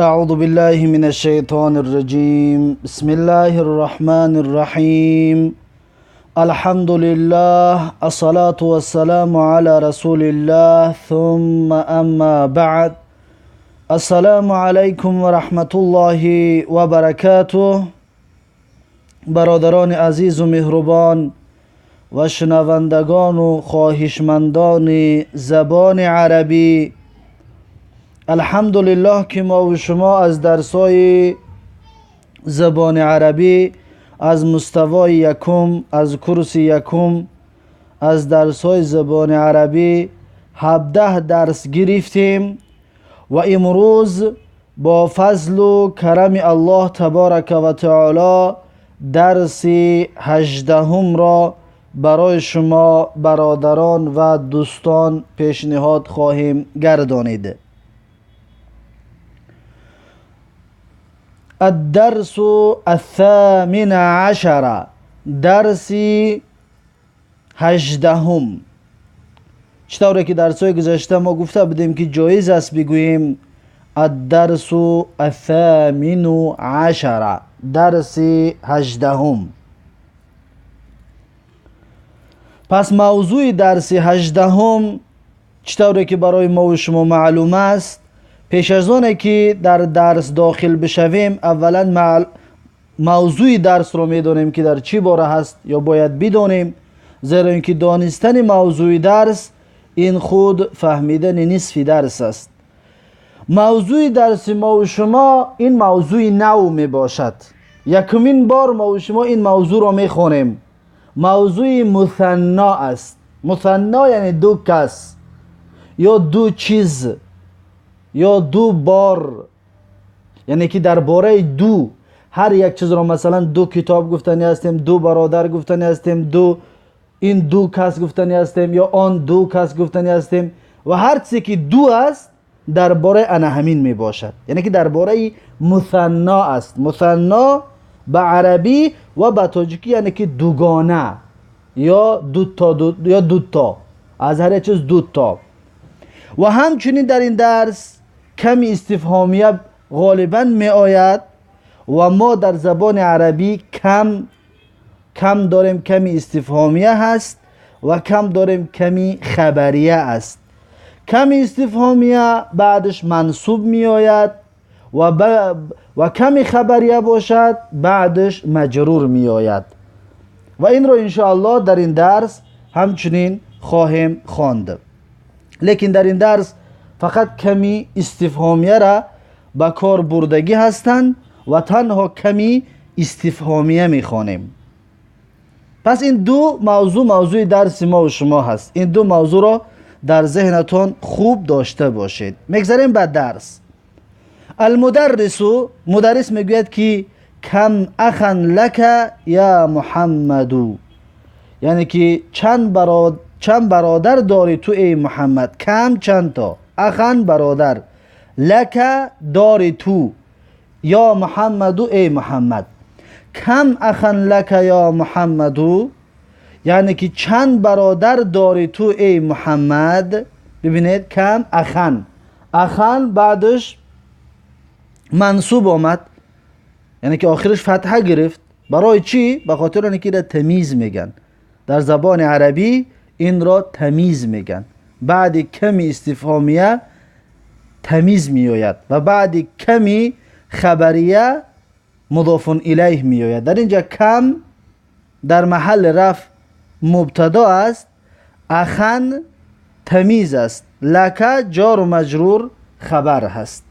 أعوذ بالله من الشيطان الرجيم. بسم الله الرحمن الرحيم. الحمد لله، الصلاة والسلام على رسول الله، ثم أما بعد. السلام عليكم ورحمة الله وبركاته. برادران عزیز و مهربان و شنوندگان و خواهشمندان زبان عربی، الحمدلله که ما و شما از درسای زبان عربی از مستوای یکم، از کورس یکم، از درسای زبان عربی 17 درس گرفتیم و امروز با فضل و کرم الله تبارک و تعالی درس 18 را برای شما برادران و دوستان پیشنهاد خواهیم گردانید. الدرس الثامن عشر، درس 18. چطوره که درس‌های گذشته ما گفته بودیم که جایز است بگوییم الدرس الثامن عشر، درس 18. پس موضوع درس 18 چطوره که برای ما و شما معلوم است، پیش از آنه که در درس داخل بشویم اولا موضوع درس رو میدانیم که در چی باره هست یا باید بدانیم، زیرا اینکه دانستن موضوع درس این خود فهمیدن نصف درس است. موضوع درس ما و شما این موضوع نو می باشد. یکمین بار ما و شما این موضوع را می خوانیم. موضوع مثنا است. مثنا یعنی دو کس یا دو چیز یا دو بار، یعنی که درباره دو هر یک چیز را، مثلا دو کتاب گفتنی هستیم، دو برادر گفتنی هستیم، دو این دو کس گفتنی هستیم یا آن دو کس گفتنی هستیم و هر چیزی که دو است درباره انا همین می باشد، یعنی که درباره مثنا است. مثنا به عربی و به تاجیکی یعنی که دوگانه یا دو تا، دو یا دو تا، از هر چیز دو تا. و همچنین در این درس کمی استفهامیه غالبا می آید و ما در زبان عربی کم داریم، کمی استفهامیه هست و کم داریم کمی خبریه است. کمی استفهامیه بعدش منصوب می آید و کمی خبریه باشد بعدش مجرور می آید و این رو انشاءالله در این درس همچنین خواهیم خواند. لیکن در این درس فقط کمی استفهامیه را به کار بردگی هستند و تنها کمی استفهامیه میخوانیم. پس این دو موضوع موضوع درس ما و شما هست. این دو موضوع را در ذهنتان خوب داشته باشید. میگذریم به درس. المدرس، مدرس میگوید که کم اخن لک یا محمدو، یعنی که چند برادر داری تو ای محمد. کم چند تا، اخن برادر، لک داری تو، یا محمدو ای محمد. کم اخن لک یا محمدو یعنی که چند برادر داری تو ای محمد. ببینید کم اخن، اخن بعدش منصوب آمد، یعنی که آخرش فتحه گرفت. برای چی؟ به خاطر اینکه را تمیز میگن. در زبان عربی این را تمیز میگن. بعد کمی استفهامیه تمیز میآید و بعد کمی خبریه مضاف الیه میآید. در اینجا کم در محل رفع مبتدا است، اخن تمیز است، لک جار و مجرور خبر هست.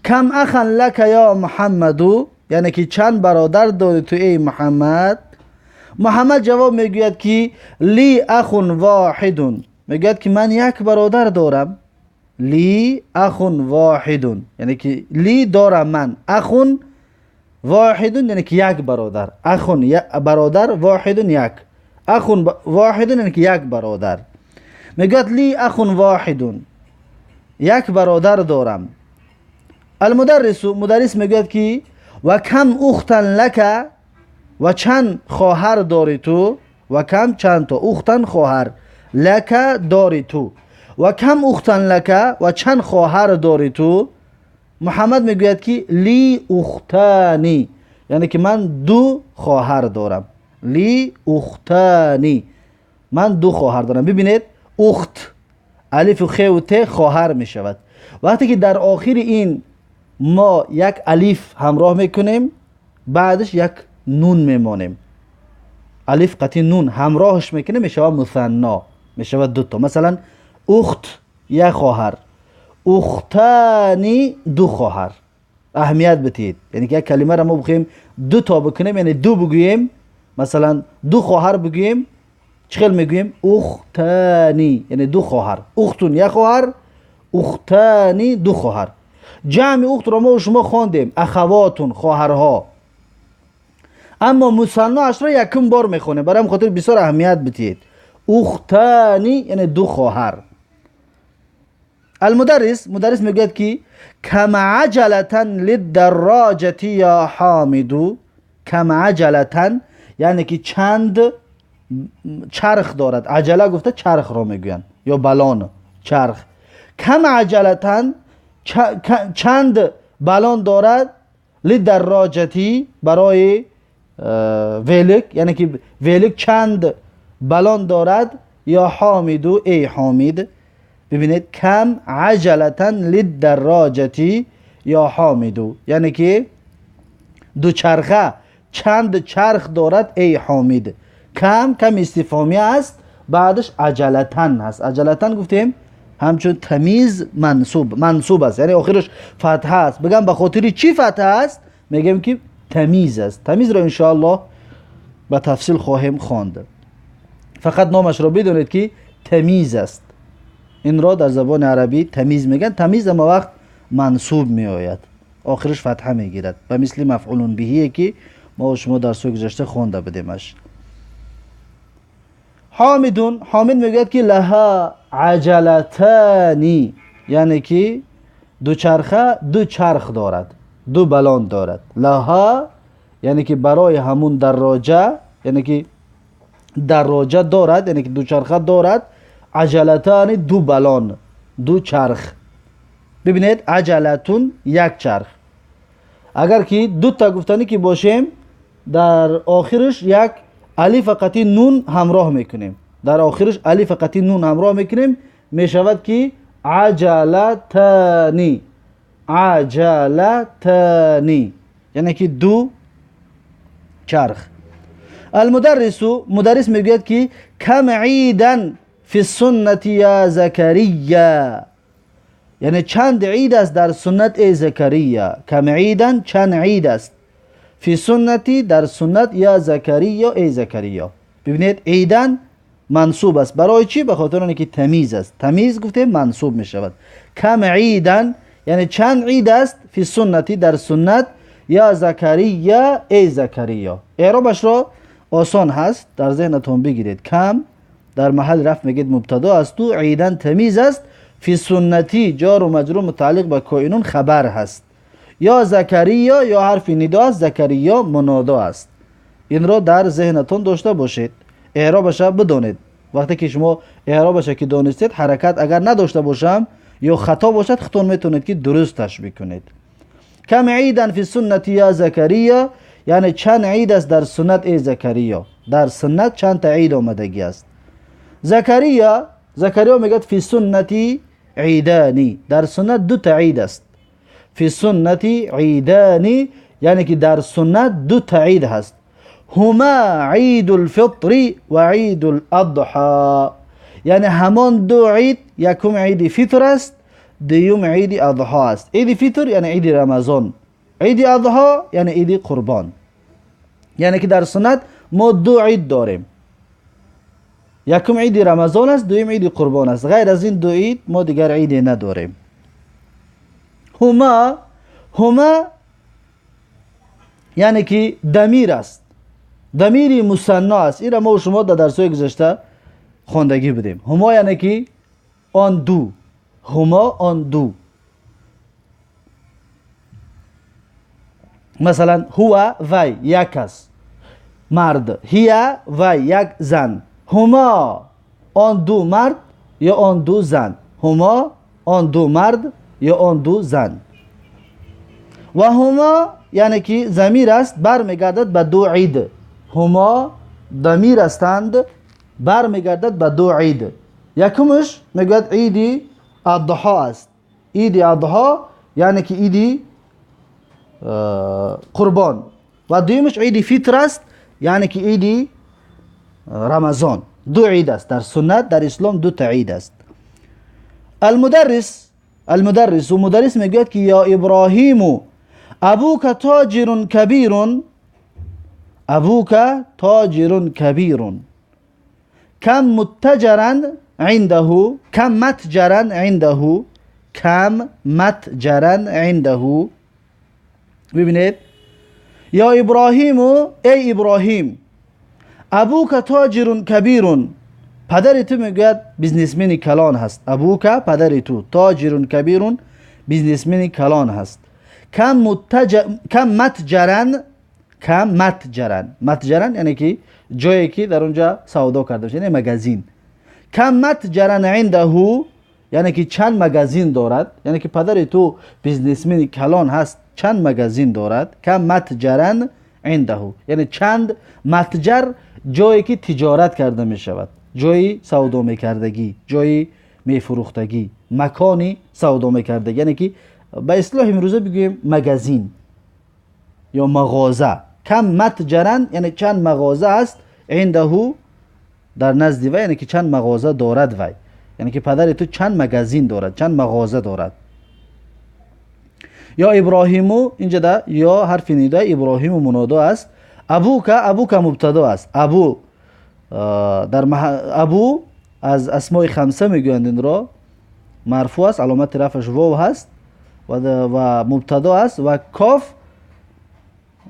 کم اخن لک یا محمدو یعنی که چند برادر داری تو ای محمد. محمد جواب میگوید که لی اخ واحد، میگوید که من یک برادر دارم. لی اخ واحد یعنی که لی دارم من، اخ واحد یعنی که یک برادر، اخ برادر، واحد یک، اخ واحد یعنی که یک برادر. میگوید لی اخ واحد، یک برادر دارم. المدرس، مدرس میگوید که و کم اختا لک، و چند خواهر داری تو. و کم چند تا، اختن خواهر، لک داری تو. و کم اختن لک، و چند خواهر داری تو. Муҳаммад мегӯяд ки ли ухтани, яъне ки ман ду хоҳар дорам. Ли ухтани, ман ду хоҳар дорам. Бибинед, ухт алифу хеву те хоҳар мешавад. Вақте ки дар охири ин мо як алиф ҳамроҳ мекунем, баъдаш як нун мемонем. Алиф қатъи нун ҳамроҳш мекунем, мешавад мусанно, мешавад дуто. Масалан, ухт як хоҳар, ухтани ду хоҳар. Аҳамият бидиҳед, яъне ки як калимаро мо бихоҳем ду то бикунем, яъне ду бигӯем, масалан ду хоҳар бигӯем, чӣ хел мегӯем? Ухтани, яъне ду хоҳар. Ухтун як хоҳар, ухтани ду хоҳар. Ҷамъи ухтро мо шумо хондем, ахавотун, хоҳарҳо. Аммо мусанноашро якум бор мехонем, барои ҳамин хотир бисёр аҳамият бидиҳед. Ухтани яъне ду хоҳар. Алмударрис, мударрис мегӯяд ки кам аҷалатан лиддарроҷати ё ҳомиду. Кам аҷалатан яъне ки чанд чарх дорад. Аҷала гуфта чархро мегӯянд ё балон, чарх. Кам аҷалатан чанд балон дорад лиддарроҷати барои велик, яъне ки велик чанд балон дорад ё ҳомиду, эй ҳомид. Бибинед, кам аҷалатан лиддарроҷати ё ҳомиду, яъне ки дучарха чанд чарх дорад эй ҳомид. Кам, кам истифҳомия аст, баъдаш аҷалатан аст. Аҷалатан гуфтем ҳамчун тамиз мансуб, мансуб аст, яъне охираш фатҳа аст. Бигам ба хотири чӣ фатҳа аст? Мегӯем ки тамиз аст. Тамизро иншоаллоҳ ба тафсил хоҳем хонд. Фақат номашро бидонед ки тамиз аст. Инро дар забони арабӣ тамиз мегӯянд. Тамиз ҳама вақт мансуб меояд, охираш фатҳа мегирад, ба мисли мафъулун биҳие ки мо шумо дар суи гузашта хонда будемаш. Ҳомидун, ҳомид мегӯяд ки лаҳа аҷалатани, яъне ки дучарха ду чарх дорад, ду балон дорад. Лаҳа яъне ки барои ҳамун дарроҷа, яъне ки дарроҷа дорад, яъне ки дучарха дорад. Аҷалатани ду балон, ду чарх. Бибинед, аҷалатун як чарх. Агар ки дута гуфтанӣ ки бошем, дар охираш як алифа қатъи нун ҳамроҳ мекунем. Дар охираш алифа қатъи нун ҳамроҳ мекунем, мешавад ки аҷалатани, аҷалатани, яъне ки ду чарх. Алмударрису, мударрис мегӯяд ки кам идан фи суннати я Закария, яъне чанд ид аст дар суннат эй Закария. Кам идан чанд ид аст, фи суннати дар суннат, я Закария эй Закария. Бибинед, идан мансуб аст. Барои чӣ? Ба хотири оне ки тамиз аст. Тамиз гуфтем мансуб мешавад. Кам идан яъне чанд ид аст фи суннати дар суннат, я Закария эй Закария. Эъробашро осон ҳаст, дар зеҳнатон бигиред. Кам дар маҳалли рафт мегӯед мубтадо асту, идан тамиз аст, фи суннати ҷору маҷрур мутааллиқ ба коинун хабар ҳаст. Ё Закария ё ҳарфи нидо аст, Закария мунодо аст. Инро дар зеҳнатон дошта бошед, эъробаша бидонед. Вақте ки шумо эъробаша ки донистед, ҳаракат агар надошта бошам ё хато бошад, худтон метавонед ки дурусташ бикунед. Кам идан фи суннати я Закария, яъне чанд ид аст дар суннат эй Закария. Дар суннат чанд та ид омадагӣ аст. Закария, Закария мегӯяд фи суннати идани, дар суннат ду та ид аст. Фи суннати идани, яъне ки дар суннат ду та ид ҳаст. Ҳума идул фитри ва идул адҳа, яъне ҳамон ду ид, якум иди фитр аст, дуюм иди адҳо аст. Иди фитр яъне иди рамазон, иди адҳо яъне иди қурбон. Яъне ки дар суннат мо ду ид дорем. Якум иди рамазон аст, дуюм иди қурбон аст. Ғайр аз ин ду ид мо дигар иде надорем. Ҳума, ҳума яъне ки дамир аст, дамири мусанно аст. Инро мо шумо дар дарсҳои гузашта хондагӣ будем. Ҳумо яъне ки он ду, ҳумо он ду. Масалан, ҳува вай як аст мард, ҳия вай як зан. Ҳумо он ду мард ё он ду зан. Ҳумо он ду мард ё он ду зан. و هما یعنی که ضمیر است برمیگردد به دو عید. هما ضمیر هستند برمیگردد به دو عید. یکمش میگوید عید اضحی است. عید اضحی یعنی که عید قربان. و دومش عید فطر است یعنی که عید رمضان. دو عید است در سنت، در اسلام دو تا عید است. المدرس و مدرس میگوید که یا ابراهیم ابوک تاجر کبیر، ابوک تاجر کبیر، کم متجرا عنده، کم متجرا عنده، کم متجرا عنده. ببینید یا ابراهیم، ای ابراهیم، ابوک تاجر کبیر، پدر تو میگوید businessman کلان هست. ابوک پدر تو، تاجر کبیر businessman کلان هست. کم متجرن، کم متجرن، متجرن یعنی که جایی که در اونجا سودا کرده میشه، یعنی magazine. کم متجرن عنده یعنی که چند magazine دارد، یعنی که پدر تو businessman کلان هست، چند magazine دارد. کم متجرن عنده یعنی چند متجر، جایی که تجارت کرده می شود، جایی سودا میکردگی، جایی میفروختگی، مکانی سودا میکردگی، یعنی که به اصطلاح امروزه بگوییم magazine یا مغازه. کم متجرن یعنی چند مغازه است، عنده در نزد وی، یعنی که چند مغازه دارد وی، یعنی که پدر تو چند magazine دارد، چند مغازه دارد. یا ابراهیمو، اینجا ده یا حرف ندا ابراهیم منادا است. ابوک، ابوک مبتدا است. ابو در ابو از اسماء خمسه میگویند، این را مرفوع است، علامت رفعش واو هست و مبتدا است و کاف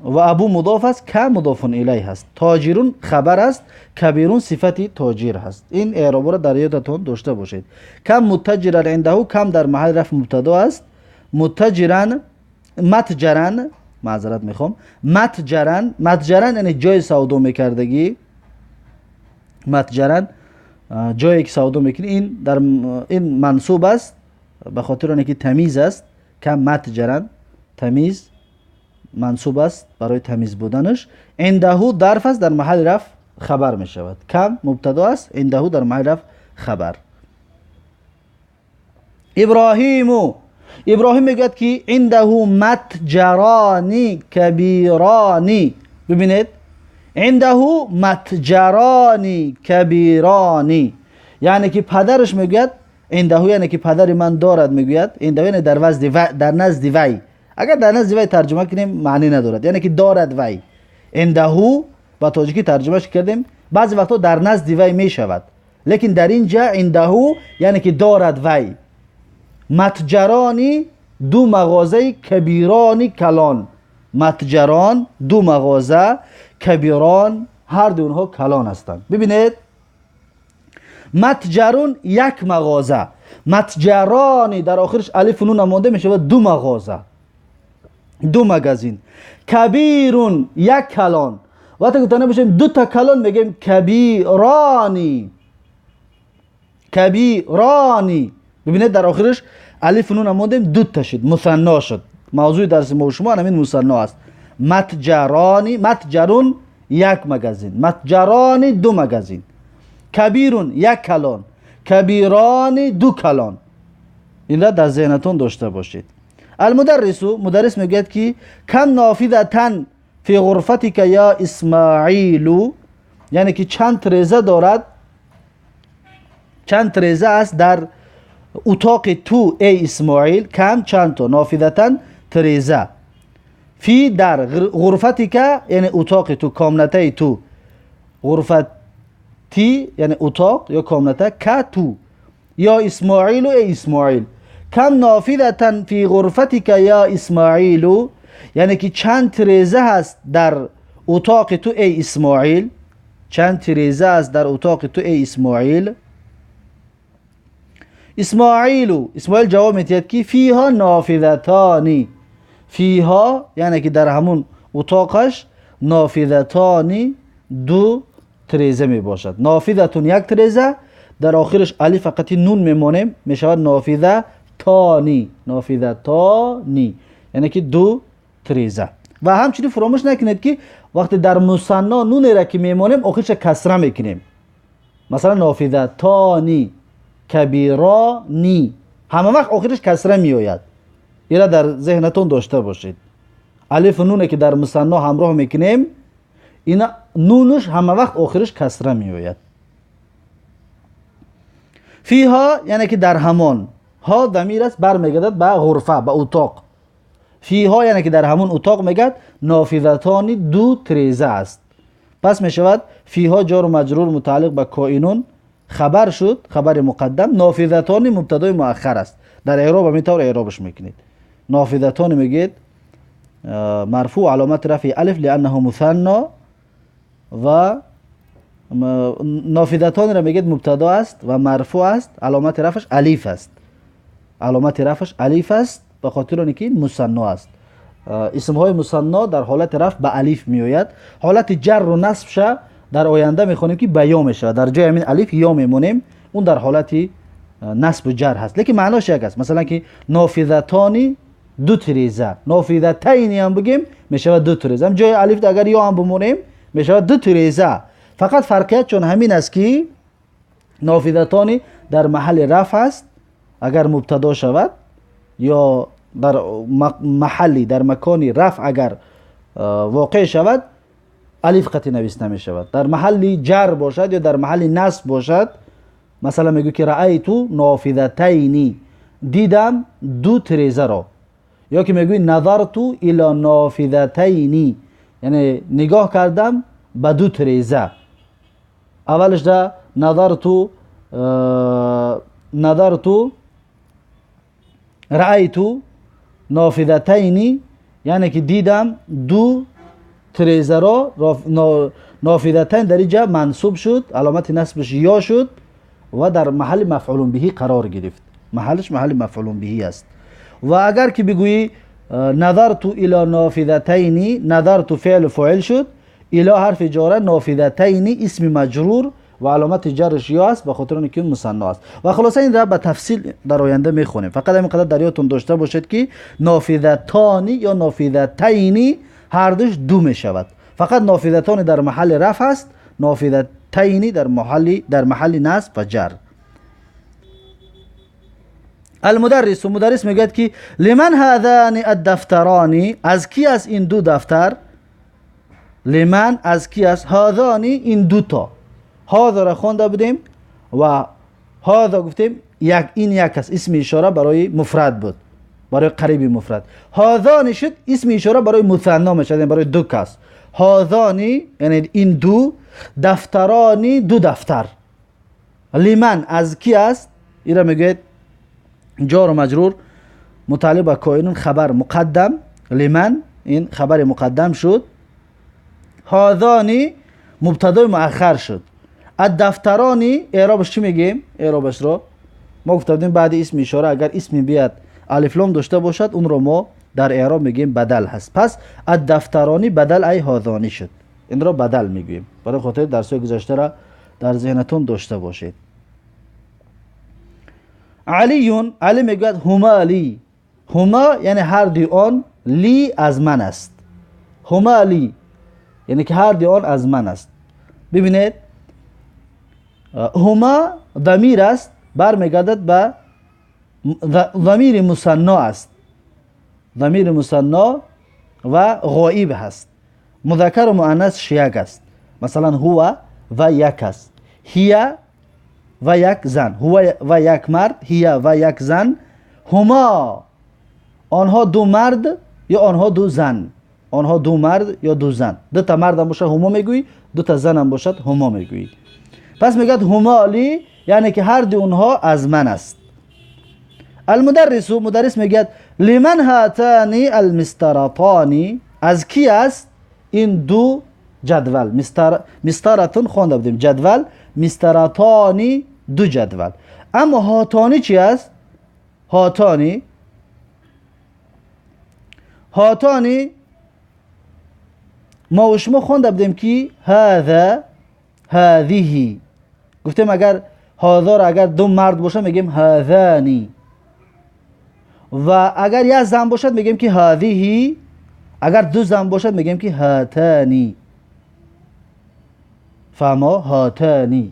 و ابو مضاف است، که مضاف الیه هست. تاجرون خبر است، کبیرون صفت تاجر هست. این اعراب را در یادتون داشته باشید. کم متجرا عنده، کم در محل رفع مبتدا است. متجرن، متجرن، معذرت میخوام، متجرن، متجرن یعنی جای سودا میکردگی، متجرن جایی که سودا میکنی، این در این منصوب است به خاطر اینکه تمیز است. کم متجرن تمیز منصوب است برای تمیز بودنش. عنده ظرف است، در محل رفع خبر می شود. کم مبتدا است، عنده در محل رفع خبر. ابراهیم، ابراهیم میگوید که عنده متجران کبیران. ببینید عنده متجران کبیران یعنی که پدرش میگوید عنده، یعنی که پدر من دارد میگوید عنده، یعنی در وزد و در نزد وی. اگر در نزد وی ترجمه کنیم معنی ندارد، یعنی که دارد وی. عنده با تاجیکی ترجمهش کردیم، بعضی وقتا در نزد وی میشود، لیکن در اینجا عنده یعنی که دارد وی. متجرانی دو مغازه، کبیرانی کلان. متجران دو مغازه، کبیران هر دو اونها کلان هستند. ببینید متجرون یک مغازه، متجرانی در آخرش الف و نون مانده میشه دو مغازه، دو magazine. کبیرون یک کلان، وقتی که تنها بشیم دو تا کلان میگیم کبیرانی، کبیرانی. ببینید در آخرش الف و نون ماندیم دو تا شد، مثنا شد. موضوع درس ما و شما همین مثنا است. متجرانی، متجرون یک magazine، متجرانی دو magazine، کبیرون یک کلان، کبیرانی دو کلان. این را در ذهنتون داشته باشید. المدرس، مدرس میگوید که کم نافذة فی غرفتک یا اسماعیل، یعنی که چند ترزه دارد، چند ترزه است در اتاق تو ای اسماعیل. کم چند تا، نافذة ترزه، فی در، غرفتک یعنی اتاق تو، کامنته تو، غرفتی یعنی اتاق یا کامنته، که تو، یا اسماعیل ای اسماعیل. کم نافذة فی غرفتک یا اسماعیل، یعنی که چند ترزه هست در اتاق تو ای اسماعیل، چند ترزه است در اتاق تو ای اسماعیل. اسماعیل، اسماعیل جواب میدهد که فیها نافذتانی، فیها یعنی که در همون اتاقش نافذتانی دو ترزه می باشد. نافذتون یک ترزه، در آخرش الف فقط نون میمانیم میشود نافذه تانی، نافذه تانی یعنی که دو тиреза. Ва ҳамчунин фуромӯш накунед, ки вақте дар мусанно нунеро ки мемонем, охирша касра мекунем. Масалан, нофизатони, кабирони, ҳама вақт охираш касра меояд. Ира дар зеҳнатон дошта бошед. Алифу нуне ки дар мусанно ҳамроҳ мекунем, ина нунуш ҳама вақт охираш касра меояд. Фиҳо яъне ки дар ҳамон, ҳо дамир аст, бармегардад ба ғурфа, ба утоқ. Фиҳо яъне ки дар ҳамон утоқ мегӯяд нофизатони ду тиреза аст. Пас мешавад фиҳо ҷору маҷрур мутааллиқ ба коинун хабар шуд, хабари муқаддам, нофизатони мубтадои муаххар аст. Дар эъроб ҳамин тавр эъробаш мекунед. Нофизатони мегӯед марфӯъ, аломати рафъи алиф лианнаҳу мусанно, ва нофизатонро мегӯед мубтадо аст ва марфӯъ аст, аломати рафъаш алиф аст. Аломати рафъаш алиф аст ба хотири оне ки мусанно аст. Исмҳои мусанно дар ҳолати рафъ ба алиф меояд. Ҳолати ҷарру насбша дар оянда мехонем ки ба ё мешавад. Дар ҷои ҳамин алиф ё мемонем, он дар ҳолати насбу ҷар ҳаст, лекин маънош як аст. Масалан ки нофизатони ду тиреза, нофизатайни ҳам бигем мешавад ду тиреза. Ҳам ҷои алиф агар ё ҳам бимонем мешавад ду тиреза. Фақат фарқият чун ҳамин аст ки нофизатони дар маҳалли рафъ аст, агар мубтадо шавад, ё дар маҳалли, дар макони рафъ агар воқеъ шавад, алиф қатъи нависта мешавад. Дар маҳалли ҷар бошад ё дар маҳалли насб бошад, масалан мегӯ ки раайту нофизатайни, дидам ду тирезаро, ё ки мегӯи назарту ило нофизатайни, яъне нигоҳ кардам ба ду тиреза. Аввалаш да назарту, назарту раайту нофизатайни, яъне ки дидам ду тирезаро. Нофизатайн дар инҷа мансуб шуд, аломати насбаш ё шуд ва дар маҳалли мафъулун биҳӣ қарор гирифт. Маҳаллаш маҳалли мафъулун биҳӣ аст. Ва агар ки бигӯӣ назарту ило нофизатайни, назарту феълу фоил шуд, ило ҳарфи ҷора, нофизатайни исми маҷрур ва аломати ҷарраш ё аст ба хотири оне ки мусанно аст. Ва хулоса инро ба тафсил дар оянда мехонем. Фақат ҳамин қадар дар ёдтон дошта бошед ки нофизатони ё нофизатайни ҳардуш ду мешавад. Фақат нофизатони дар маҳалли рафъ аст, нофизатайни дар маҳалли насб ва ҷар. Алмударрису, мударрис мегӯяд ки лиман ҳазани аддафтарони, аз ки аст ин ду дафтар? Лиман аз ки аст? Ҳазани ин дуто. Ҳазаро хонда будем ва ҳаза гуфтем як, ин як аст, исми ишора барои муфрад буд, барои қариби муфрад. Ҳазани шуд исми ишора барои мусанно мешавад, яъне барои ду кас. Ҳазани яъне ин ду, дафтарони ду дафтар. Лиман аз ки аст? Ира мегӯяд ҷору маҷрур мутааллиқ ба коинун хабар муқаддам. Лиман ин хабари муқаддам шуд. Ҳазани мубтадои муаххар шуд. Аддафтарони эъробаш чӣ мегӯем? Эъробашро мо гуфта будем баъди исми ишора агар исми биёд алифлом дошта бошад, онро мо дар эъроб мегӯем бадал ҳаст. Пас аддафтарони бадал ай ҳазани шуд. Инро бадал мегӯем. Барои хотири дарсҳои гузаштаро дар зеҳнатон дошта бошед. Алиюн, Али мегӯяд ҳума ли. Ҳума яъне ҳар дуи он, ли аз ман аст. Ҳума ли яъне ки ҳар дуи он аз ман аст. Бибинед, ҳума дамир аст, бармегардад ба замири мусанно аст. Замири мусанно ва ғоиб ҳаст. Музаккару муаннас як аст. Масалан ҳува ва як аст, ҳия ва як зан, ҳува ва як мард, ҳия ва як зан. Ҳума онҳо ду мард ё онҳо ду зан, онҳо ду мард ё ду зан. Дута мардам бошад ҳумо мегӯӣ, дута занам бошад ҳумо мегӯӣ. Пас мегӯяд ҳума ли, яъне ки ҳар ду онҳо аз ман аст. Алмударрису, мударрис мегӯяд лиман ҳатани алмистаратани, аз ки аст ин ду ҷадвал? Мистаратун хонда будем, ҷадвал, мистаратани ду ҷадвал. Аммо ҳотани чи аст? Ҳотани, ҳотани мо ва шумо хонда будем ки ҳаза, ҳазиҳи. Гуфтем агар ҳазаро агар ду мард бошад мегӯем ҳазани, ва агар як зан бошад мегӯем ки ҳазиҳи. Агар ду зан бошад, мегӯем ки ҳатани. Фаҳмо? Ҳатани.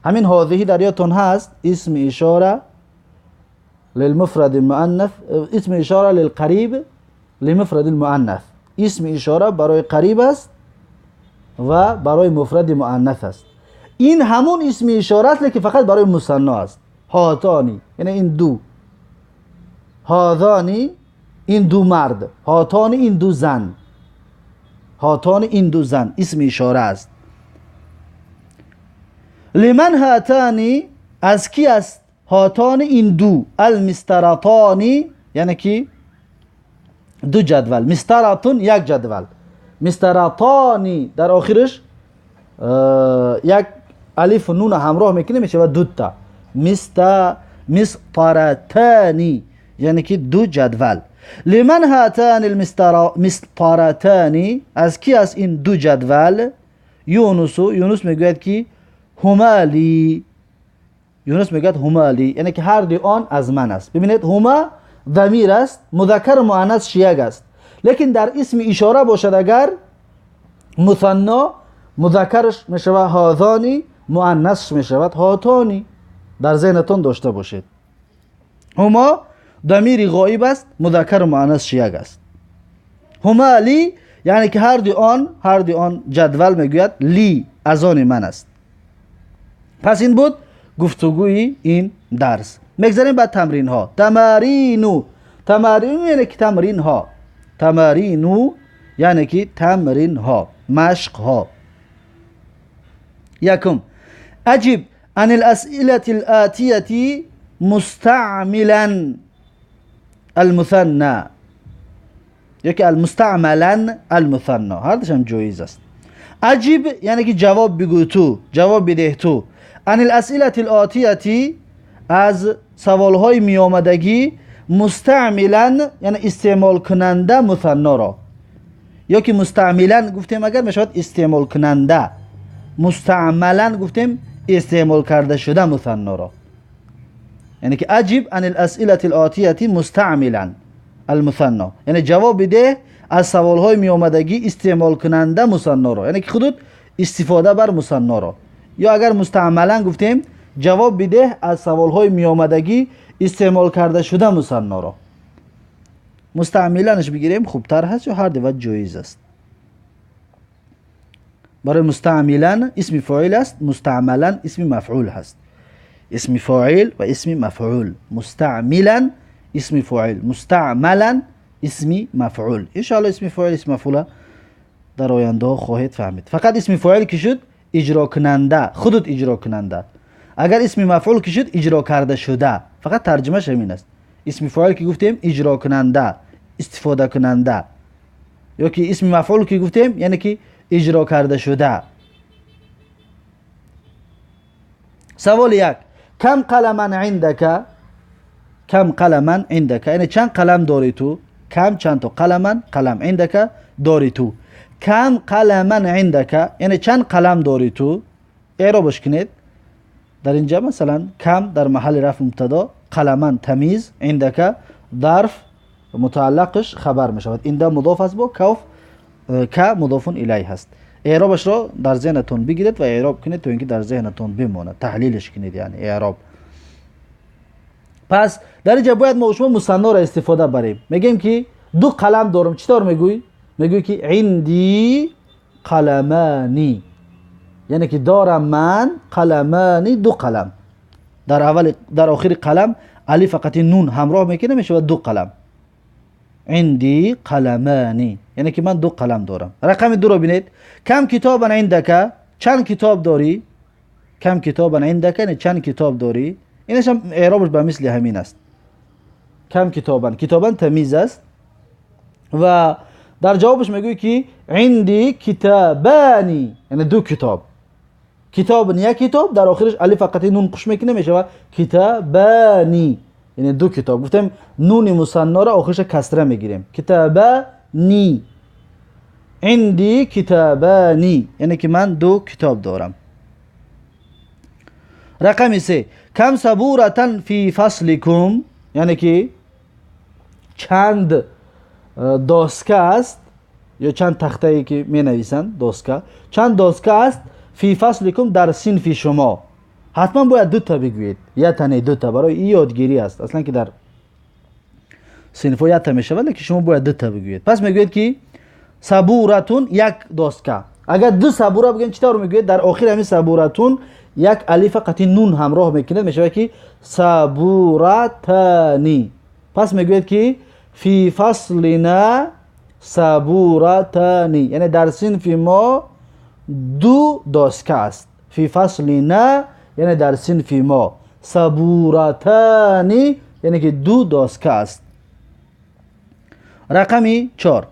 Ҳамин ҳозиҳи дар ёдтон ҳаст? Исми ишора للمفرد المؤنث، اسم اشاره للقریب لمفرد المؤنث. اسم اشاره برای قریب است و برای مفرد مؤنث است. این همون اسم اشاره است که فقط برای مثنا است. هاتانی یعنی این دو، هاذانی این دو مرد، هاتانی این دو زن. هاتانی این دو زن اسم اشاره است. لمن هاتانی، از کی است هاتان این دو؟ المسترطانی یعنی کی دو جدول، مسترطون یک جدول، مسترطانی در آخرش یک الف و نون همراه میکنه میشه دو تا مسترطانی یعنی که دو جدول. لمن هاتان المسترطانی، از کی است این دو جدول؟ یونس. یونس میگوید که هما لی. یونس میگوید هما لی یعنی که هر دو آن از من است. ببینید هما ضمیر است، مذکر و مؤنث یک است، لیکن در اسم اشاره باشد اگر مثنا، مذکرش میشود هاذانی، مؤنثش میشود هاتانی. در ذهنتان داشته باشید هما ضمیر غایب است، مذکر و مؤنث یک است. هما لی یعنی که هر دو آن جدول میگوید لی از آن من است. پس این بود گفتگوی این درس. میگذاریم بعد تمرین ها. تمارینو، تمارینو یعنی که تمرین ها، تمارینو یعنی که تمرین ها، مشق ها. یکم، اجب عن الاسئله الآتیه مستعملا المثنى، یکی المستعملا المثنى، هر دوش هم جایز است. اجب یعنی که جواب بگو تو، جواب بده تو. عن الاسئله الآتیه از سوالهای میامدگی، مستعملا یعنی استعمال کننده مثنا را، یا که مستعملا گفتیم اگر میشود استعمال کننده، مستعملا گفتیم استعمال کرده شده مثنا را. یعنی که اجب عن الاسئله الآتیه مستعملا المثنا یعنی جواب بده از سوالهای میامدگی استعمال کننده مثنا را، یعنی که خودت استفاده بر مثنا را. یا اگر مستعملا گفتیم جواب بده از سوالهای میامدگی استعمال کرده شده مثنا را. مستعملنش بگیریم خوبتر هست یا هر دو جایز است. برای مستعملا اسم فاعل است، مستعملا اسم مفعول هست. اسم فاعل و اسم مفعول، مستعملا اسم فاعل، مستعملا اسم مفعول. ان شاء الله اسم فاعل اسم مفعول در آینده خواهید فهمید. فقط اسم فاعل که شد اجرا کننده، خودت اجرا کننده. اگر اسم مفعول که شد اجرا کرده شده، فقط ترجمهش همین است. اسم فاعل که گفتیم اجرا کننده، استفاده کننده، یا که اسم مفعول که گفتیم یعنی که اجرا کرده شده. سوال یک، کم قلما عندك؟ کم قلما عندك یعنی چند قلم داری تو؟ کم چند تا، قلما قلم، عندك داری تو. کم قلما عندك یعنی چند قلم داری تو؟ اعرابش کنید. در اینجا مثلا کم در محل رفع مبتدا، قلما تمیز، عندك ظرف متعلقش خبر می شود، اینده مضاف است با کاف ک مضاف الیه هست. اعرابش را در ذهنتون بگیرید و اعراب کنید تا اینکه در ذهنتون بماند، تحلیلش کنید یعنی اعراب. پس در اینجا باید ما شما مثنا را استفاده بریم. میگیم که دو قلم دارم، چطور میگویی؟ میگویی که عندی قلمانی یعنی که دارم من قلمانی دو قلم. در اول در آخر قلم الف فقط نون همراه میکنه میشه دو قلم. عندی قلمانی یعنی که من دو قلم دارم. رقم دو رو ببینید. کم کتابا عندك، چند کتاب داری؟ کم کتابا عندك یعنی چند کتاب داری؟ اینش هم اعرابش به مثل همین است. کم کتابا، کتابا تمیز است و در جوابش میگوی که عندی کتابانی یعنی دو کتاب. کتاب یک کتاب در آخرش الف فقط نون قش میکنه میشه کتابانی یعنی دو کتاب. گفتیم نون مثنا را آخرش کسره میگیریم. کتابانی، عندی کتابانی یعنی که من دو کتاب دارم. رقم سه، کم سبورة فی فصلکم یعنی که چند داسکه است ё чанд тахтае ки менависанд доска, чанд доска аст фи фасликум дар синфи шумо. Ҳатман бояд дута бигӯед, ятане дута, барои ин ёдгирӣ аст. Аслан ки дар синфҳо ята мешавад, лекин шумо бояд дута бигӯед. Пас мегӯед ки сабуратун як доска. Агар ду сабура бигӯем чӣ тавр мегӯед? Дар охир ҳамин сабуратун як алифа қатъи нун ҳамроҳ мекунед, мешавад ки сабуратани. Пас мегӯед ки фи фаслина сабуратани, яъне дар синфи мо ду доска аст. Фи фаслина яъне дар синфи мо, сабуратани яъне ки ду доска аст. Рақами 4.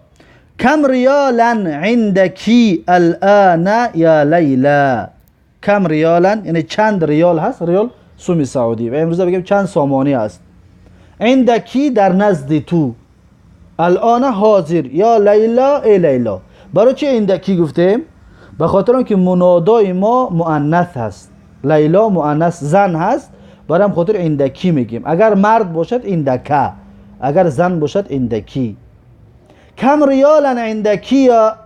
Кам риёлан индаки алъана я Лайла. Кам риёлан яъне чанд риёл ҳаст, риёл суми саудӣ ва имрӯза бигем чанд сомонӣ аст. Индаки дар назди ту, алъона ҳозир, ё Лайла эй Лайло. Барои чи индаки гуфтем? Ба хотир он ки мунодои мо муаннас ҳаст, Лайло муаннас зан ҳаст, барои ҳам хотир индаки мегӯем. Агар мард бошад индака, агар зан бошад индаки. Кам риёлан индаки я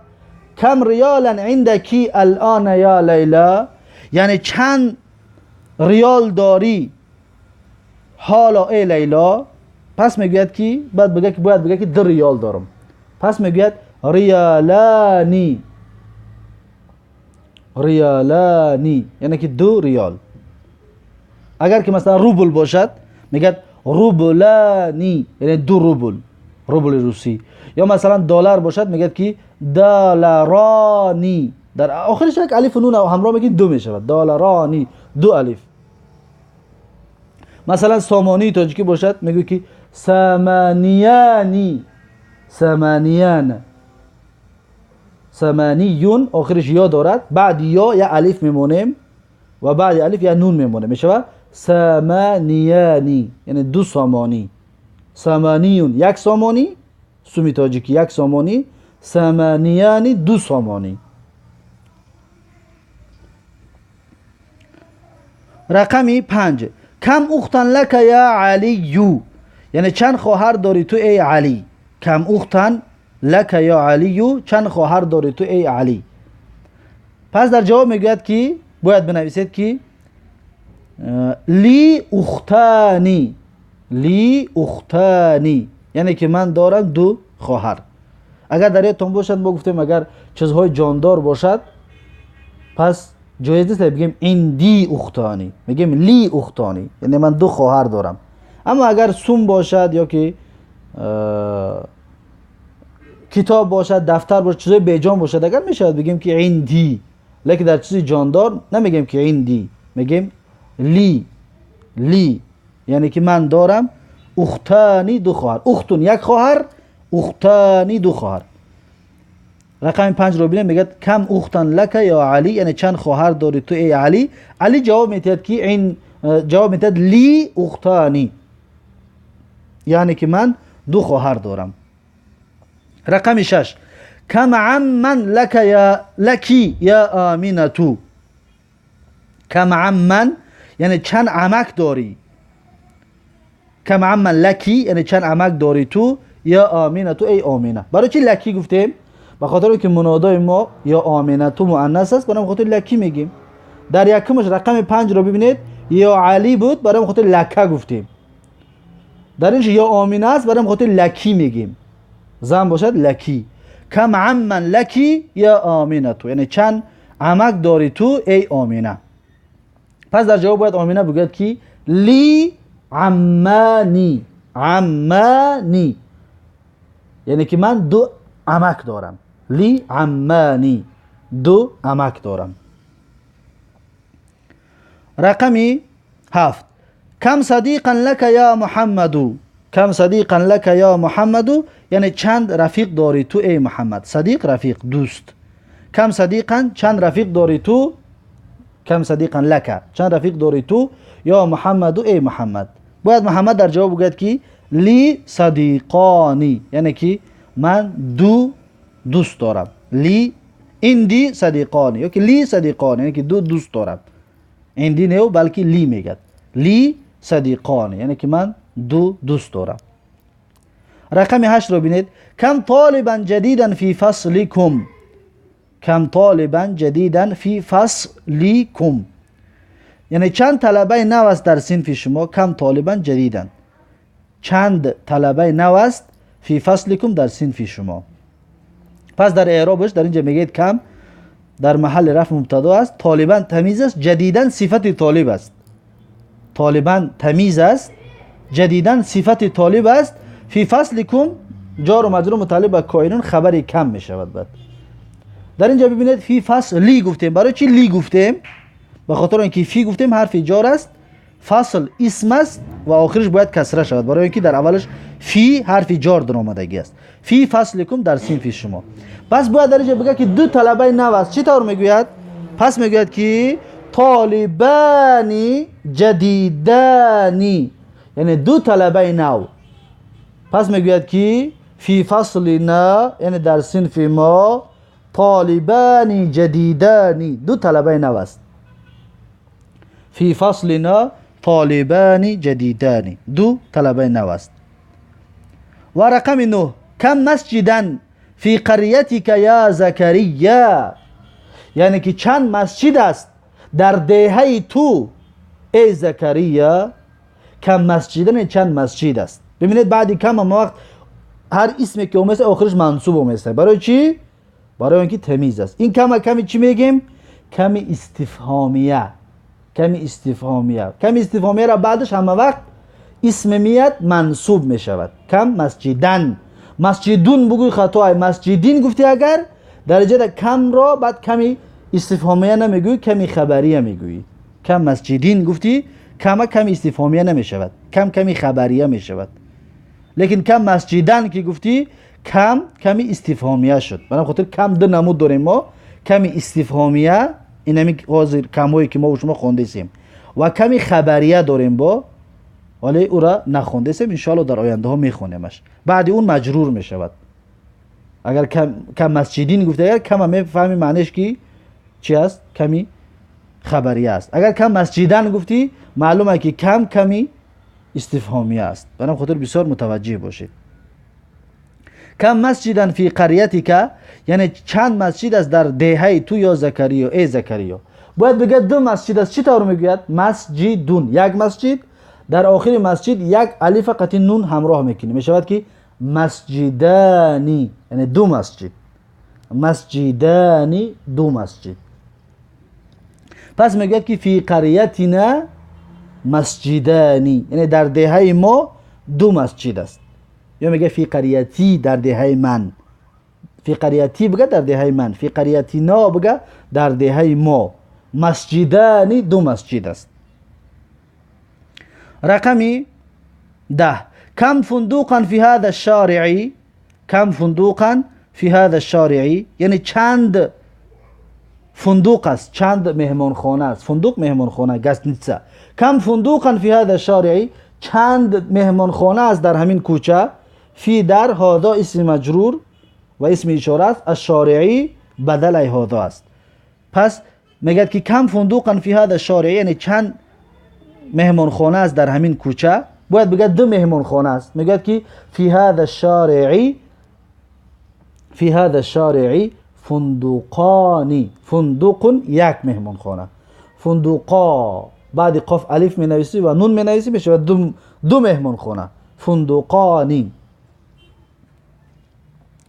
кам риёлан индаки алъона я Лайла, яъне чанд риёл дорӣ ҳоло эй Лайло. Пас мегӯяд ки бояд бигӯяд ки 2 риёл дорам. Пас мегӯяд риёлани, риёлани яъне ки 2 риёл. Агар ки масалан рубл бошад мегӯяд рублани, яъне 2 рубл, рубли русӣ. Ё масалан доллар бошад мегӯяд ки долларани, дар охираш як алиф нун ҳамроҳ мекунед 2 мешавад, долларани, 2 алиф. Масалан сомонии тоҷикӣ бошад мегӯяд ки саманияни, саманиян, саманiyun, охираш ё дорад, баъди ё я алиф мемонем ва баъди алиф я нун мемонем, мешавад саманияни, яъне 2 сомонӣ. Саманiyun як сомонӣ, суми тоҷикӣ як сомонӣ, саманияни 2 сомонӣ. Рақами 5. Кам ухтан лака я Алию, яъне чанд хоҳар дорӣ ту эй Алӣ. Кам ухтан лака я Алию, чанд хоҳар дорӣ ту эй Алӣ. Пас дар ҷавоб мегӯяд ки бояд бинависед ки ли ухтани, ли ухтани, яъне ки ман дорам 2 хоҳар. Агар дар ёдтон бошад мо гуфтем агар чизҳои ҷондор бошад пас ҷоиз нест бигем инди ухтани, мегем ли ухтани, яъне ман 2 хоҳар дорам. Аммо агар сум бошад ё ки китоб бошад, дафтар бошад, чизҳои беҷон бошад, агар мешавад бигем ки инди, лекин дар чизи ҷондор намегем ки инди, мегем ли, ли, яъне ки ман дорам ухтани 2 хоҳар. Ухтун як хоҳар, ухтани 2 хоҳар. Рақами 5 ро бинем, мегӯяд кам ухтан лака ё Алӣ, яъне чанд хоҳар дорӣ ту эй Алӣ. Алӣ ҷавоб медиҳад ки ин ҷавоб медиҳад ли ухтани, яъне ки ман 2 хоҳар дорам. Рақами 6. Кам амман лака я лаки я Аминату. Кам амман яъне чанд амак дорӣ. Кам амман лаки яъне чанд амак дорӣ ту я Аминату эй Омина. Барои чи лаки гуфтем? Ба хотире ки мунодои мо ё Оминату муаннас аст, барои хотир лаки мегӯем. Дар якумаш рақами 5 ро бибинед, ё Алӣ буд, барои хотир лака гуфтем. Дар инҷо ё Омина аст, барои хотир лаки мегӯем. Зан бошад лаки. Кам амман лаки я Оминату, яъне чанд амак дорӣ ту эй Омина. Пас дар ҷавоб бояд Омина бигӯяд ки ли аммани, аммани, яъне ки ман 2 амак дорам. Ли аммани, 2 амак дорам. Рақами 7. Кам садиқан лака я Муҳаммаду. Кам садиқан лака я Муҳаммаду, яъне чанд рафиқ дорӣ ту эй Муҳаммад. Садиқ рафиқ, дӯст. Кам садиқан чанд рафиқ дорӣ ту, кам садиқан лака чанд рафиқ дорӣ ту ё Муҳаммаду эй Муҳаммад. Бояд Муҳаммад дар ҷавоб бигӯяд ки ли садиқони, яъне ки ман 2 дӯст дорам. Ли инди садиқони ё ки ли садиқони, яъне ки 2 дӯст дорам. Инди не, балки ли мегӯяд. Ли садиқони, яъне ки ман 2 дӯст дорам. رقم 8 رو ببینید. كم طالبا جديدا في فصلكم. كم طالبا جديدا في فصلكم، یعنی چند طلبه نو است در صنف شما. كم طالبا جديدا، چند طلبه نو است في فصلكم در صنف شما. پس در اعرابش در اینجا میگید کم در محل رفع مبتدا است، طالبا تمیز است، جدیدا صفت طالب است. طالبا تمیز است، جدیدا صفت طالب است. فی فصلکم جار و مجرور متعلق به کائنون خبر کم می شود. بعد در اینجا ببینید فی فصل لی گفتیم. برای چی لی گفتیم؟ به خاطر اینکه فی گفتیم حرف جار است، فصل اسم است و آخرش باید کسره شود، برای اینکه در اولش فی حرف جار در آمدگی است. فی فصلکم در صنف شما. پس باید در اینجا بگه که دو طلبه نو است. چی طور میگوید؟ پس میگوید که طالبانی جدیدانی، یعنی دو طلبه نو. پس میگوید که فی فصلنا، یعنی در صنف ما، طالبانی جدیدانی، دو طلبه نو است. فی فصلنا طالبانی جدیدانی، دو طلبه نو است. و رقم 9، کم مسجدا فی قریتک یا زکریا، یعنی که چند مسجد است در دهه تو ای زکریا. کم مسجدن چند مسجد است. ببینید بعدی کم هم وقت هر اسمی که اومده آخرش منصوب اومده. برای چی؟ برای اینکه تمیز است. این کم کمی چی میگیم؟ کمی استفهامیه. کمی استفهامیه. کمی استفهامیه را بعدش همه وقت اسم میاد منصوب میشود. کم مسجدن، مسجدون بگوی خطا، مسجدین گفتی اگر درجه در کم را بعد کمی استفهامیه نمیگویی، کمی خبریه میگویی. کم مسجدین گفتی کم کمی استفهامیه نمیشود، کم کمی خبریه میشود. لیکن کم مسجدن که گفتی کم کمی استفهامیه شد. برای خاطر کم دو نمود داریم ما، کمی استفهامیه، این همی حاضر کمایی که ما و شما خوندیسیم، و کمی خبریه داریم با، ولی او را نخوندیسیم، انشاءالله در آینده ها میخونیمش. بعد اون مجرور میشود. اگر کم مسجدین گفته، اگر کم میفهمی معنیش که چی است؟ کمی خبریه است. اگر کم مسجدن گفتی معلومه که کم کمی استفهامیه است. برای خاطر بسیار متوجه باشید. کم مسجدن فی قریتک، یعنی چند مسجد است در دهه تو یا زکریا، ای زکریا. باید بگه دو مسجد است. چی طور میگوید؟ مسجدون، یک مسجد، در آخر مسجد یک الف قطعی نون همراه میکنی، میشود که مسجدانی، یعنی دو مسجد. مسجدانی، دو مسجد. پس میگوید که فی قریتنا مسجدانی، یعنی در دهه ما دو مسجد است. یا میگه فی قریتی، در دهه من. فی قریتی بگه در دهه من، فی قریتینا بگه در دهه ما. مسجدانی، دو مسجد است. رقمی 10، کم فندوقا فی هذا الشارع. کم فندوقا فی هذا الشارع، یعنی چند فندوق است، چند مهمانخانه است. فندوق مهمانخانه، گستنیتسا. کم فندوقا فی هذا الشارع، چند مهمانخانه است در همین کوچه. فی در، هذا اسم مجرور و اسم اشاره است، الشارعی بدل هذا است. پس میگه که کم فندوقا فی هذا الشارع، یعنی چند مهمانخانه است در همین کوچه. باید بگه دو مهمانخانه است. میگه که فی هذا الشارع، فی هذا الشارع فندقانی. فندق یک مهمانخانه، فندقا بعد قاف الف می نویسی و نون می نویسی میشه دو مهمانخانه. فندقانی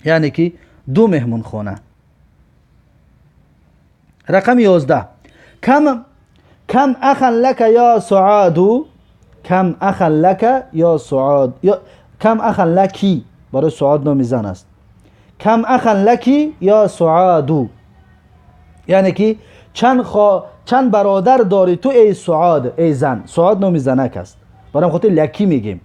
یعنی که دو مهمانخانه. رقم 11، کم اخا لک یا سعاد. کم اخا لک یا سعاد، یا کم اخا لکی، برای سعاد نام زن است. کم اخا لکی یا سعاد، یعنی که چند برادر داری تو ای سعاد، ای زن. سعاد نام زنک است، برای خاطر لکی میگیم.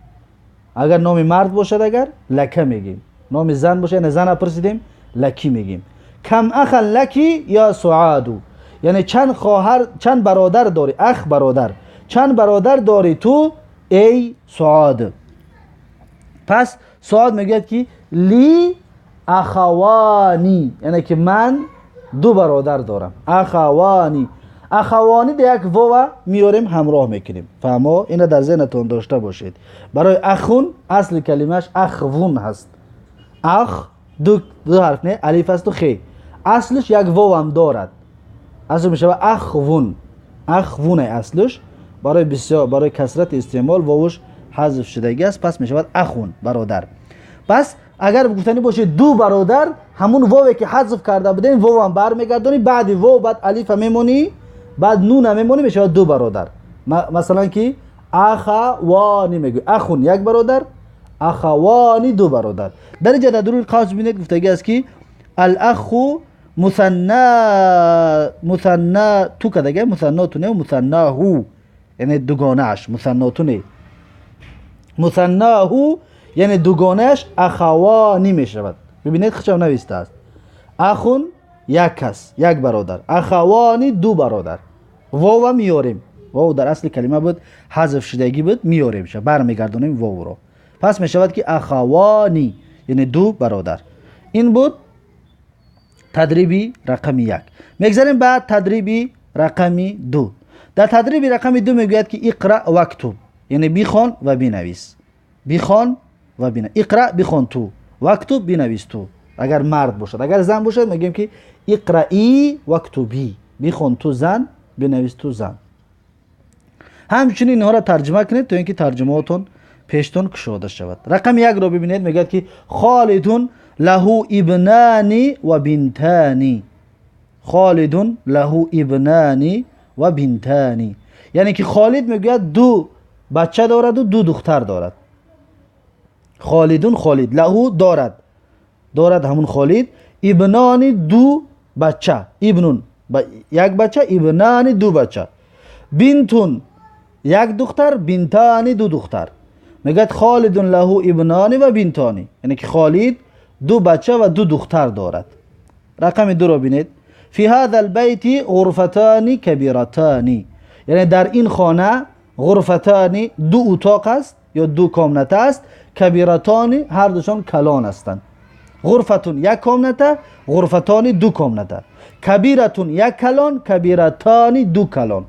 اگر نام مرد باشد اگر لکه میگیم، نام زن باشه یعنی زن پرسیدیم لکی میگیم. کم اخا لکی یا سعاد، یعنی چند خواهر، چند برادر داری، اخ برادر، چند برادر داری تو ای سعاد. پس سعاد میگوید که لی اخوانی، یعنی که من دو برادر دارم. اخوانی، Ахавани да як вова меорем, ҳамроҳ мекунем. Фаҳмо? Ина дар зеҳнатон дошта бошед. Барои ахун асли калимааш ахвун ҳаст. Ах ду ҳарф не, алиф асту хе. Аслиш як вовам дорад. Аслиш мешавад ахвун. Ахвуне аслиш. Барои бисёр, барои касрати истеъмол вовуш ҳазф шудагӣ аст, пас мешавад ахун, бародар. Пас агар гуфтанӣ бошед ду бародар, ҳамун вове ки ҳазф карда будем, вовам бармегардонӣ, баъди вов баъд алифа мемонӣ, баъд нуна мемонӣ, мешавад ду бародар. Масалан ки ахавани мегӯй, ахун як бародар, ахавани ду бародар. Дар инҷа дар дуруни қавс бинед, гуфтагӣ аст ки алаху мусанна, мусанна ту кадага, мусанноту не, мусаннаҳу, яъне дугонааш, мусанноту не, мусаннаҳу яъне дугонааш ахавани мешавад. Бибинед, хичам навистааст. Ахун як кас, як бародар, ахавани ду бародар. Вова меорем, вов дар асли калима буд, ҳазф шудагӣ буд, меорем, бармегардонем вовро. Пас мешавад ки ахавани яъне ду бародар. Ин буд тадриби рақами як. Мегзарем ба тадриби рақами ду. Дар тадриби рақами ду мегӯяд ки иқра вактуб, яъне бихон ва бинавис. Бихон ва бинавис. Иқра бихон ту, вактуб бинавис ту. Агар мард бошад, агар зан бошад мегӯем ки иқраи вактуби, бихон ту зан, бинавис ту зан. Ҳамчунин инҳоро тарҷума кунед то ин ки тарҷумаотон пештон кушода шавад. Рақами якро бибинед, мегӯяд ки холидун лаҳу ибнани ва бинтани. Холидун лаҳу ибнани ва бинтани, яъне ки Холид мегӯяд ду бача дораду ду духтар дорад. Холидун Холид, лаҳу дорад, дорад ҳамун Холид, ибнони ду бача, ибнун як бача, ибнани ду бача, бинтун як духтар, бинтани ду духтар. Мегӯяд холидун лаҳу ибнони ва бинтони, яъне ки Холид ду бача ва ду духтар дорад. Рақами дуро бинед. Фи ҳаза албайти ғурфатани кабиратани, яъне дар ин хона ғурфатани ду утоқ аст ё ду комната аст, кабиратони ҳар душон калон ҳастанд. Ғурфатун як комната, ғурфатони ду комната, кабиратун як калон, кабиратони ду калон.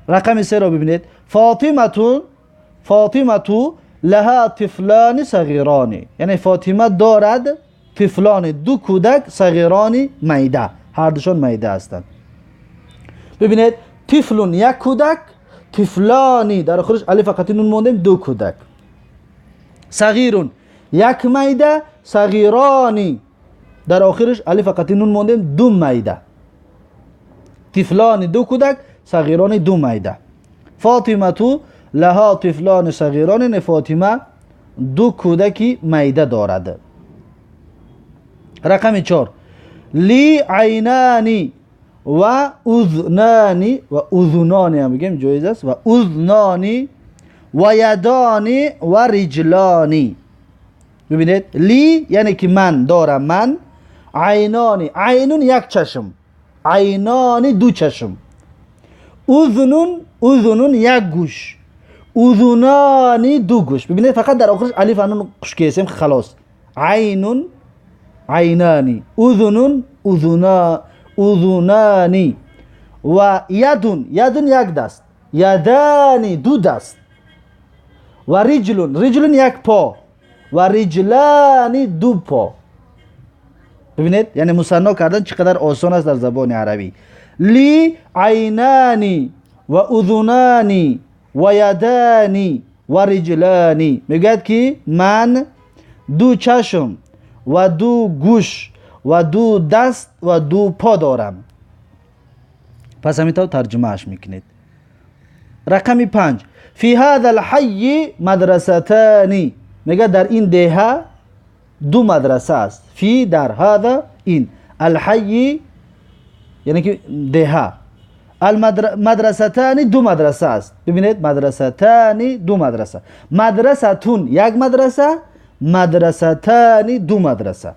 Рақами серо бибинед. Фотиматун, Фотимату лаҳа тифлони сағирони, яъне Фотима дорад тифлони ду кӯдак, сағирони майда, ҳар душон майда ҳастанд. Бибинед, тифлун як кӯдак, тифлони дар охираш алиф фақати нун мондем, ду кӯдак, сағирун як майда, сағирони дар охираш алиф фақати нун мондем, ду майда, тифлони ду кӯдак, сағирони ду майда. Фотимату лаҳа тифлони сағирони, не Фотима ду кӯдаки майда дорад. Рақами чор. Ли айнани ва узнани, ва узунони ҳам бигем ҷоиз аст, ва узнони ва ядони ва риҷлони. Бибинед, ли яъне ки ман дорам, ман, айнони, айнун як чашм, айнони ду чашм, узнун, узунун як гӯш, узунони ду гӯш. Бибинед, фақат дар охираш алиф анун қуш кесем, халос. Айнун айнани, узунун узуна, узунани ва ядун, ядун як даст, ядани ду даст, ва риҷлун, риҷлун як по, ва риҷлани ду по. Бибинед, яъне мусанно кардан чӣ қадар осон аст дар забони арабӣ. Ли айнани ва узунани ва ядани ва риҷлани, мегӯяд ки ман ду чашм ва ду гӯш ва ду даст ва ду по дорам. Пас ҳамин тавр тарҷумааш мекунед. Рақами панҷ. Фи ҳаза алҳайи мадрасатани, мегӯяд дар ин деҳа ду мадраса аст. Фи дар, ҳаза ин, алҳайи яъне ки деҳа, мадрасатани ду мадраса аст. Бибинед, мадрасатани ду мадраса, мадрасатун як мадраса, мадрасатани ду мадраса.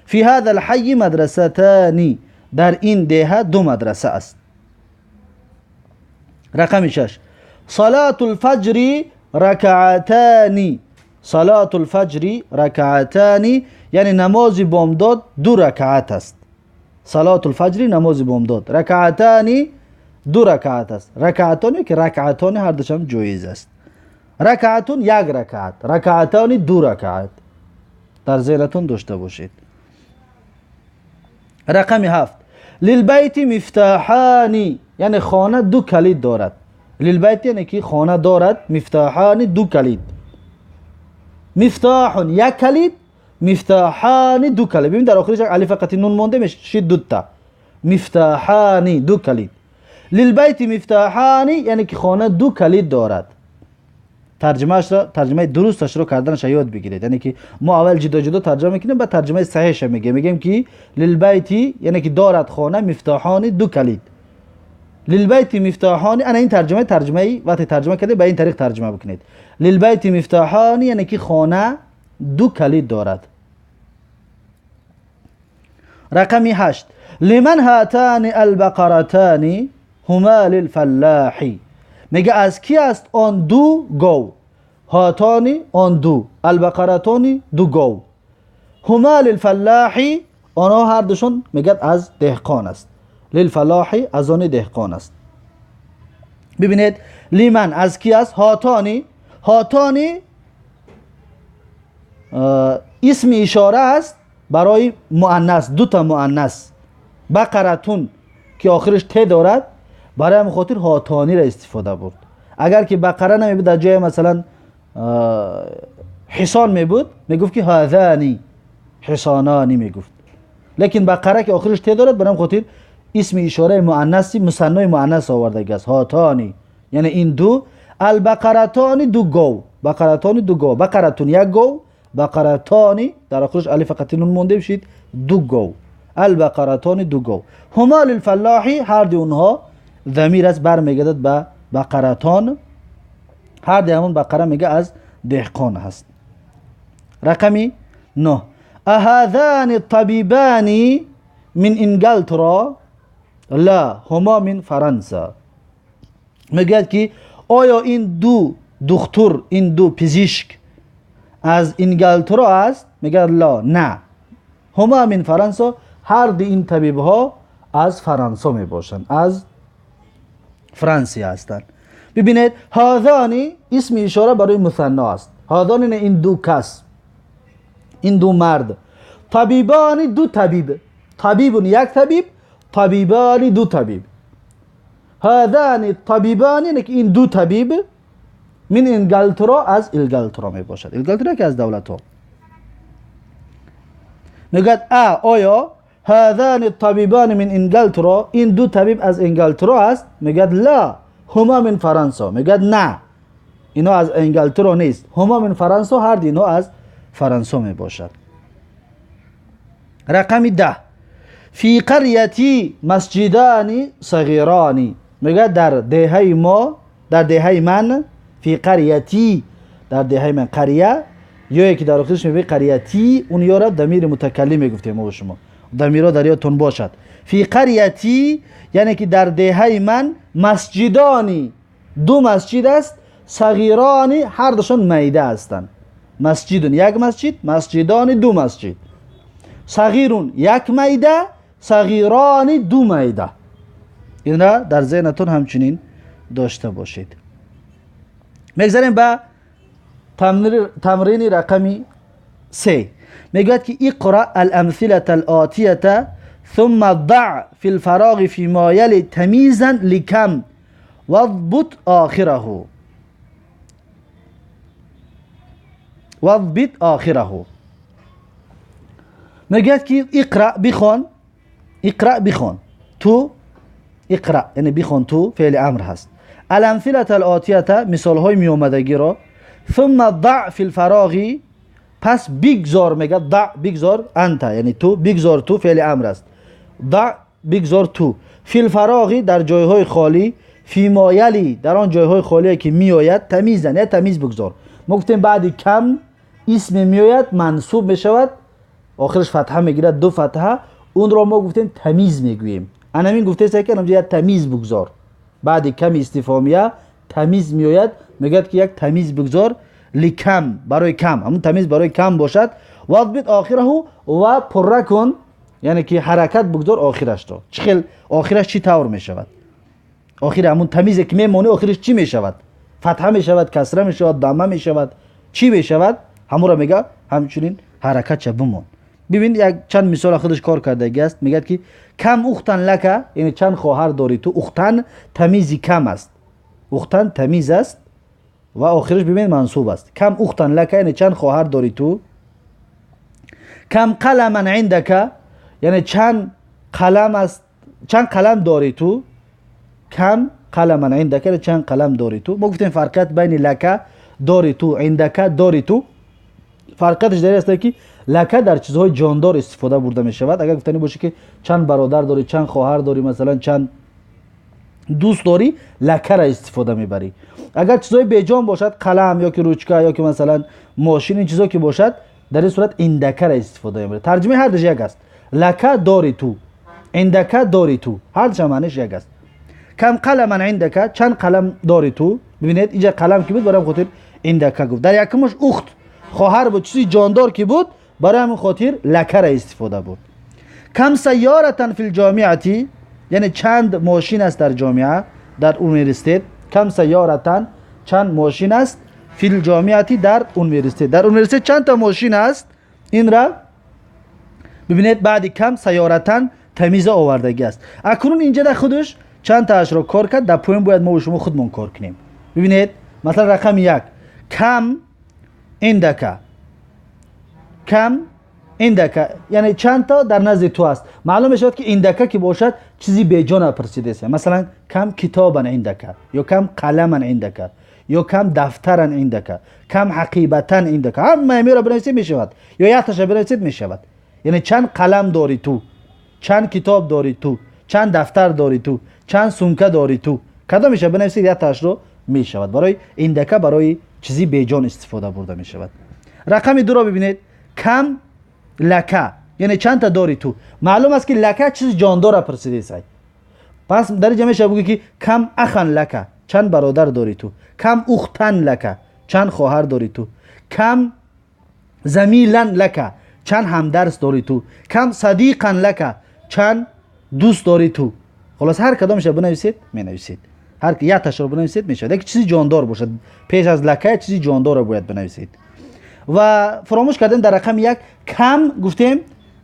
Фи ҳаза алҳайи мадрасатани, дар ин деҳа ду мадраса аст. Рақами шаш. Салату лфаҷри ракаатани, салату лфаҷри ракаатани, яъне намози бомдод ду ракаат аст. صلاة الفجر نماز بامداد. رکعتان دو رکعت است. رکعتان که رکعتان هر دوشم جایز است. رکعتون یک رکعت، رکعتان دو رکعت. در ذهنتون داشته باشید. رقم 7، للبیت مفتاحان، یعنی خانه دو کلید دارد. للبیت یعنی که خانه دارد، مفتاحان دو کلید. مفتاح یک کلید، مفتاحان دو کلید. ببین در آخرش الف قطعی نون مونده میشه دو تا. مفتاحان دو کلید. للبیت مفتاحان یعنی که خانه دو کلید دارد. ترجمهش را، ترجمه درستش رو کردنش یاد بگیرید. یعنی که ما اول جدا جدا ترجمه میکنیم، بعد ترجمه صحیحش میگیم. میگیم که للبیت یعنی که دارد خانه، مفتاحان دو کلید. للبیت مفتاحان، انا این ترجمه وقتی ترجمه کردید به این طریق ترجمه بکنید. للبیت مفتاحان یعنی که خانه دو کلید دارد. رقم 8، لمن هاتان البقرتان هما للفلاح. میگه از کی است آن دو گاو؟ هاتانی آن دو، البقرتانی دو گاو، هما للفلاح آنها هر دوشون میگه از دهقان است. للفلاح از آن دهقان است. ببینید لمن از کی است؟ هاتانی. هاتانی اسم اشاره است برای مؤنث، دو تا مؤنث. بقرتون که آخرش ت دارد، برای همین خاطر هاتانی را استفاده برد. اگر که بقره نمی بود، در جای مثلا حصان می بود، میگفت که هذانی حصانانی میگفت. لیکن بقره که آخرش ت دارد، برای همین خاطر اسم اشاره مؤنثی مثنای مؤنث آورده است. هاتانی یعنی این دو، البقرتان دو گاو، بقرتان دو گاو، بقرتون یک گاو، بقرتان در آخرش الف قطعی نون مونده بشید دو گاو، البقرتان دو گاو. هما للفلاح هر دو اونها ضمیر است، برمیگردد به بقرتان. هر دو همون بقره میگه از دهقان هست. رقمی 9، اهذان الطبیبان من انگلترا لا هما من فرانسا. میگه که آیا این دو دکتر، این دو پزشک از انگلترا است؟ میگه لا، نه، هما من فرانسا، هر دو این طبیب ها از فرانسه می باشند، از فرانسه هستند. ببینید هذانی اسم اشاره برای مثنا است. هذانی این دو کس، این دو مرد. طبیبان دو طبیب، طبیب یک طبیب، طبیبان دو طبیب. هذان الطبیبان یعنی که این دو طبیب من انگلترا از انگلترا می باشد. انگلترا که از دولت ها. میگه آیا هذان الطبیبان من انگلترا، این دو طبیب از انگلترا است؟ میگه لا، هما من فرانسا. میگه نه، اینا از انگلترا نیست، هما من فرانسا، هر دو اینا از فرانسا می باشد. رقم 10، فی قریتی مسجدان صغیران. میگه در دهه ما، در دهه من، فی قریتی در دهه من، قریه یا یکی در آخرش میگه قریتی، اون یارا ضمیر متکلم میگفتیم ما به شما، ضمیرا در یادتون باشد. فی قریتی یعنی که در دهه من، مسجدانی دو مسجد است، صغیرانی هر دوشون میده هستند. مسجدون یک مسجد، مسجدان دو مسجد. صغیرون یک میده، صغیران دو میده. این را در ذهنتون همچنین داشته باشید. میگذاریم به تمرین رقمی 3. میگوید که اقرأ الامثلة الآتیة ثم ضع فی الفراغ فی ما یلی تمیزا لکم واضبط آخره. واضبط آخره. میگوید که اقرأ بخوان، اقرأ بخوان، تو اقرأ یعنی بخوان، تو فعل امر هست. الامثلة الآتیة مثال های میومدگی را، ثم ضع فی الفراغ پس بگذار، میگه ضع بگذار، انت یعنی تو، بگذار تو فعل امر است. ضع بگذار تو، فی الفراغ در جایهای خالی، فی ما یلی در آن جایهای خالی که میآید، تمیزن یعنی تمیز بگذار. ما گفتیم بعد کم اسم میآید منصوب میشود، آخرش فتحه میگیرد، دو فتحه، اون را ما گفتیم تمیز میگوییم. انمین گفته است که اینجا تمیز بگذار، بعد کم استفهامیه تمیز میآید، میگه که یک تمیز بگذار لکم برای کم، همون تمیز برای کم باشد. واضبط آخره و پره کن، Яъне ки ҳаракат бигзор охирашро. Чӣ хел охираш чӣ тавр мешавад? Охир ҳамун тамизе ки мемонӣ охираш чӣ мешавад? Фатҳа мешавад, касра мешавад, дамма мешавад, чӣ мешавад? Ҳамонро мега ҳамчунин ҳаракатша бимон. Бибин, як чанд мисол худаш кор кардагӣ аст. Мегӯяд ки كم أختا لك, яъне чанд хоҳар дорӣ ту. أختاً тамизи кам аст, أختاً тамиз аст ва охираш бибин мансуб аст. كم أختا لك, яъне чанд хоҳар дорӣ ту. كم قلما عندك, яъне чанд қалам аст, чанд қалам дорӣ ту. كم قلما عندك, яъне чанд қалам дорӣ ту. Мо гуфтем фарқият байни لك дорӣ ту, عندك дорӣ ту, фарқияташ дар аст ки لك дар чизҳои ҷондор истифода бурда мешавад. Агар гуфтанӣ бошӣ ки чанд бародар дорӣ, чанд хоҳар дорӣ, масалан чанд дӯст дорӣ, لك ра истифода мебарӣ. Агар чизҳои беҷон бошад, қалам ё ки ручка ё ки масалан мошин, ин чизҳо ки бошад, дар ин сурат عندك ра истифода мебарӣ. Тарҷимаи ҳар душ як аст: لك дорӣ ту, عندك дорӣ ту, ҳар душ маъниш як аст. كم قلما عندك, чанд қалам дорӣ ту. Бибинед, инҷа қалам ки буд, барои ҳамин хотир عندك гуфт. Дар якумаш أخت хоҳар буд, чизи ҷондор ки буд, барои ҳамин хотир لك ра истифода бурд. كم سيارة في الجامعة, яъне чанд мошин аст дар ҷомиа, дар университет. كم سيارة, чанд мошин аст, في الجامعة, дар университет. Дар университет чанд та мошин аст? Инра бибинед, баъди كم سيارةً тамиза овардагӣ аст. Акнун инҷа да худаш чанд таашро кор кард, дар поён бояд мо шумо худмон кор кунем. Бибинед, масалан рақами як: كم عندك. كم عندك, яъне чанд та дар назди ту аст. Маълум мешавад ки عندك ки бошад, чизи беҷона пурсидеса. Масалан كم كتابا عندك, ё كم قلما عندك, ё كم دفترا عندك, كم حقيبة عندك, ҳама амиро бинависед мешавад, ё якташа бинависед мешавад. Яъне чанд қалам дорӣ ту, чанд китоб дорӣ ту, чанд дафтар дорӣ ту, чанд сумка дорӣ ту, кадомеша бинависед, якташро мешавад. Барои عندك барои чизи беҷон истифода бурда мешавад. Рақами дуро бибинед: كم لك, яъне чандта дорӣ ту. Маълум аст ки لك чизи ҷондора пурсидесай. Пас дар инҷа мешавад бугӯ ки كم أخا لك, чанд бародар дорӣ ту, كم أختا لك, чанд хоҳар дорӣ ту, كم زميلا لك, чанд ҳамдарс дорӣ ту, كم صديقا لك, чанд дӯст дорӣ ту. Холас, ҳар кадомеша бинависед, менависед, ҳар якташро бинависед мешавад. Яке чизи ҷондор бошад, пеш аз لك чизи ҷондорро бояд бинависед. Ва фаромӯш кардем, дар рақами як كم гуфтем,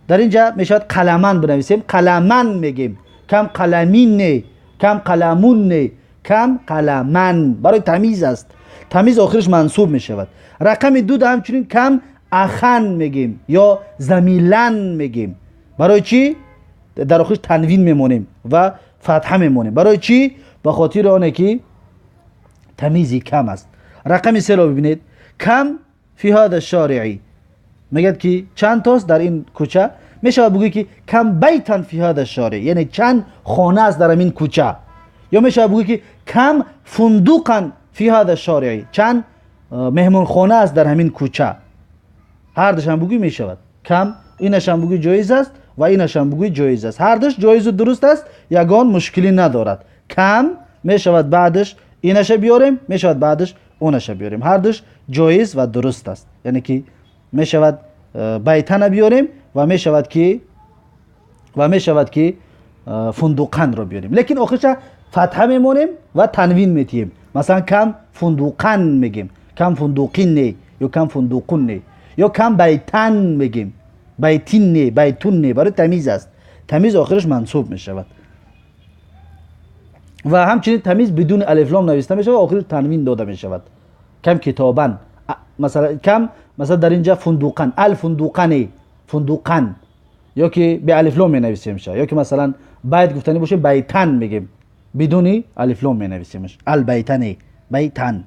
дар инҷа мешавад قلماً бинависем. قلماً мегем, كم قلمٍ не, كم قلمٌ не, كم قلماً, барои тамиз аст, тамиз охираш мансуб мешавад. Рақами ду да ҳамчунин كم أخاً мегем ё زميلاً мегем. Барои чӣ дар охираш танвин мемонем ва фатҳа мемонем? Барои чӣ? Ба хотири оне ки тамизи кам аст. Рақами серо бибинед: كم في هذا الشارع, мегӯяд ки чанд тост дар ин кӯча. Мешавад бугӯӣ ки كم بيتاً في هذا الشارع, яъне чанд хона аст дар ҳамин кӯча. Ё мешавад бугӯӣ ки كم فندقاً في هذا الشارع, чанд меҳмонхона аст дар ҳамин кӯча. Ҳар душам бугӯй мешавад. كم инашам бугӯй ҷоиз аст ва инашам бугӯй ҷоиз аст, ҳар душ ҷоизу дуруст аст, ягон мушкилӣ надорад. كم мешавад баъдаш инаша биёрем, мешавад баъдаш онаша биёрем, ҳар душ ҷоиз ва дуруст аст. Яъне ки мешавад بيتاً на биёрем ва мешавад ки فندقاً ро биёрем, лекин охирша фатҳа мемонем ва танвин метиҳем. Масалан كم فندقاً мегем, كم فندقٍ не ё كم فندقٌ не, ё كم بيتاً мегем, بيتٍ не, بيتٌ не, барои тамиз аст, тамиз охираш мансуб мешавад. Ва ҳамчунин тамиз бидуни алифлом нависта мешавад, охираш танвин дода мешавад. كم كتاباً масалан, كم масалан дар инҷа فندقاً, الفندقَ не, فندقاً, ё ки бе алифлом менависемша, ё ки масалан بيت гуфтанӣ бошем, بيتاً мегем, бидуни алифлом менависемш, البيتَ не, بيتاً.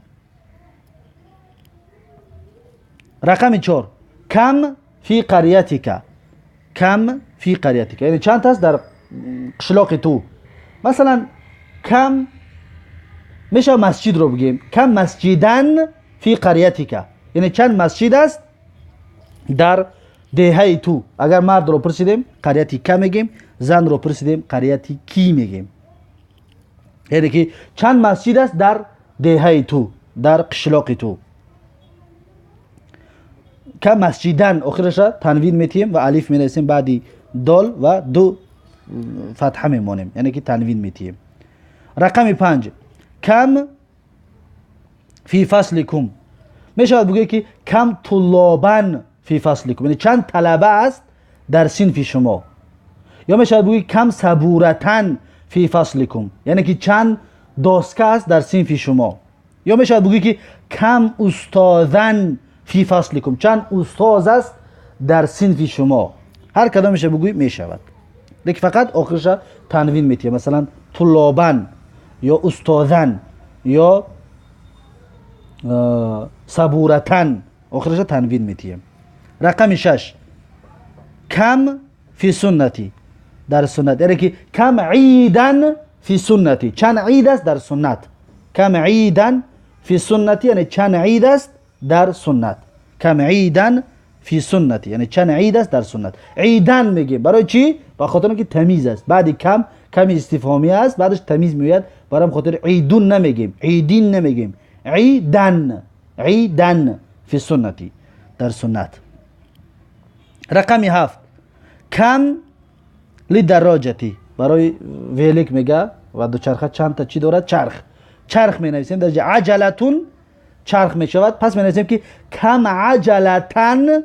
Рақами чор: كم في قريتك. كم في قريتك, яъне чанд аст дар қишлоқи ту. Масалан كم мешавад масҷидро бигем, كم مسجداً في قريتك, яъне чанд масҷид аст дар деҳаи ту. Агар мардро пурсидем, قريتك мегем, занро пурсидем, قريتكِ мегем. Яъне ки чанд масҷид аст дар деҳаи ту, дар қишлоқи ту. кам масҷидан охираш танвин метиҳем ва алиф менависем баъди дол ва ду фатҳа мемонем, яъне ки танвин метиҳем. Рақами 5 кам фи фасликум. Мешавад бигӯед ки кам туллобан фи фасликум, яъне чанд талаба аст дар синфи шумо. Ё мешавад бигӯед кам сабуратан фи фасликум, яъне ки чанд доска аст дар синфи шумо. Ё мешавад бигӯед ки кам устозан фи фасликум, чанд устоз аст дар синфи шумо. Ҳар кадомеша бигӯй мешавад, лекин фақат охириша танвин метиҳем. Масалан туллобан ё устозан ё сабуратан охириша танвин метиҳем. Рақами 6 кам фи суннати, дар суннат, яъне ки кам идан фи суннати, чанд ид аст дар суннат. Кам идан фи суннати, яъне чанд ид аст дар суннат. Кам идан фи суннати, яъне чанд ид аст дар суннат. Идан мегӯем барои чӣ? Ба хотир ки тамиз аст. Баъди кам, ками истифҳомӣ аст, баъдаш тамиз меояд. Барам хотир идун намегӯем, идин намегӯем, идан, идан фи суннати, дар суннат. Рақами 7 кам лидароҷати, барои велик мега ва дучарха чандта чӣ дорад? Чарх. Чарх менависем дар ҷа аҷалатун чарх мешавад. Пас менависем ки кам аҷалатан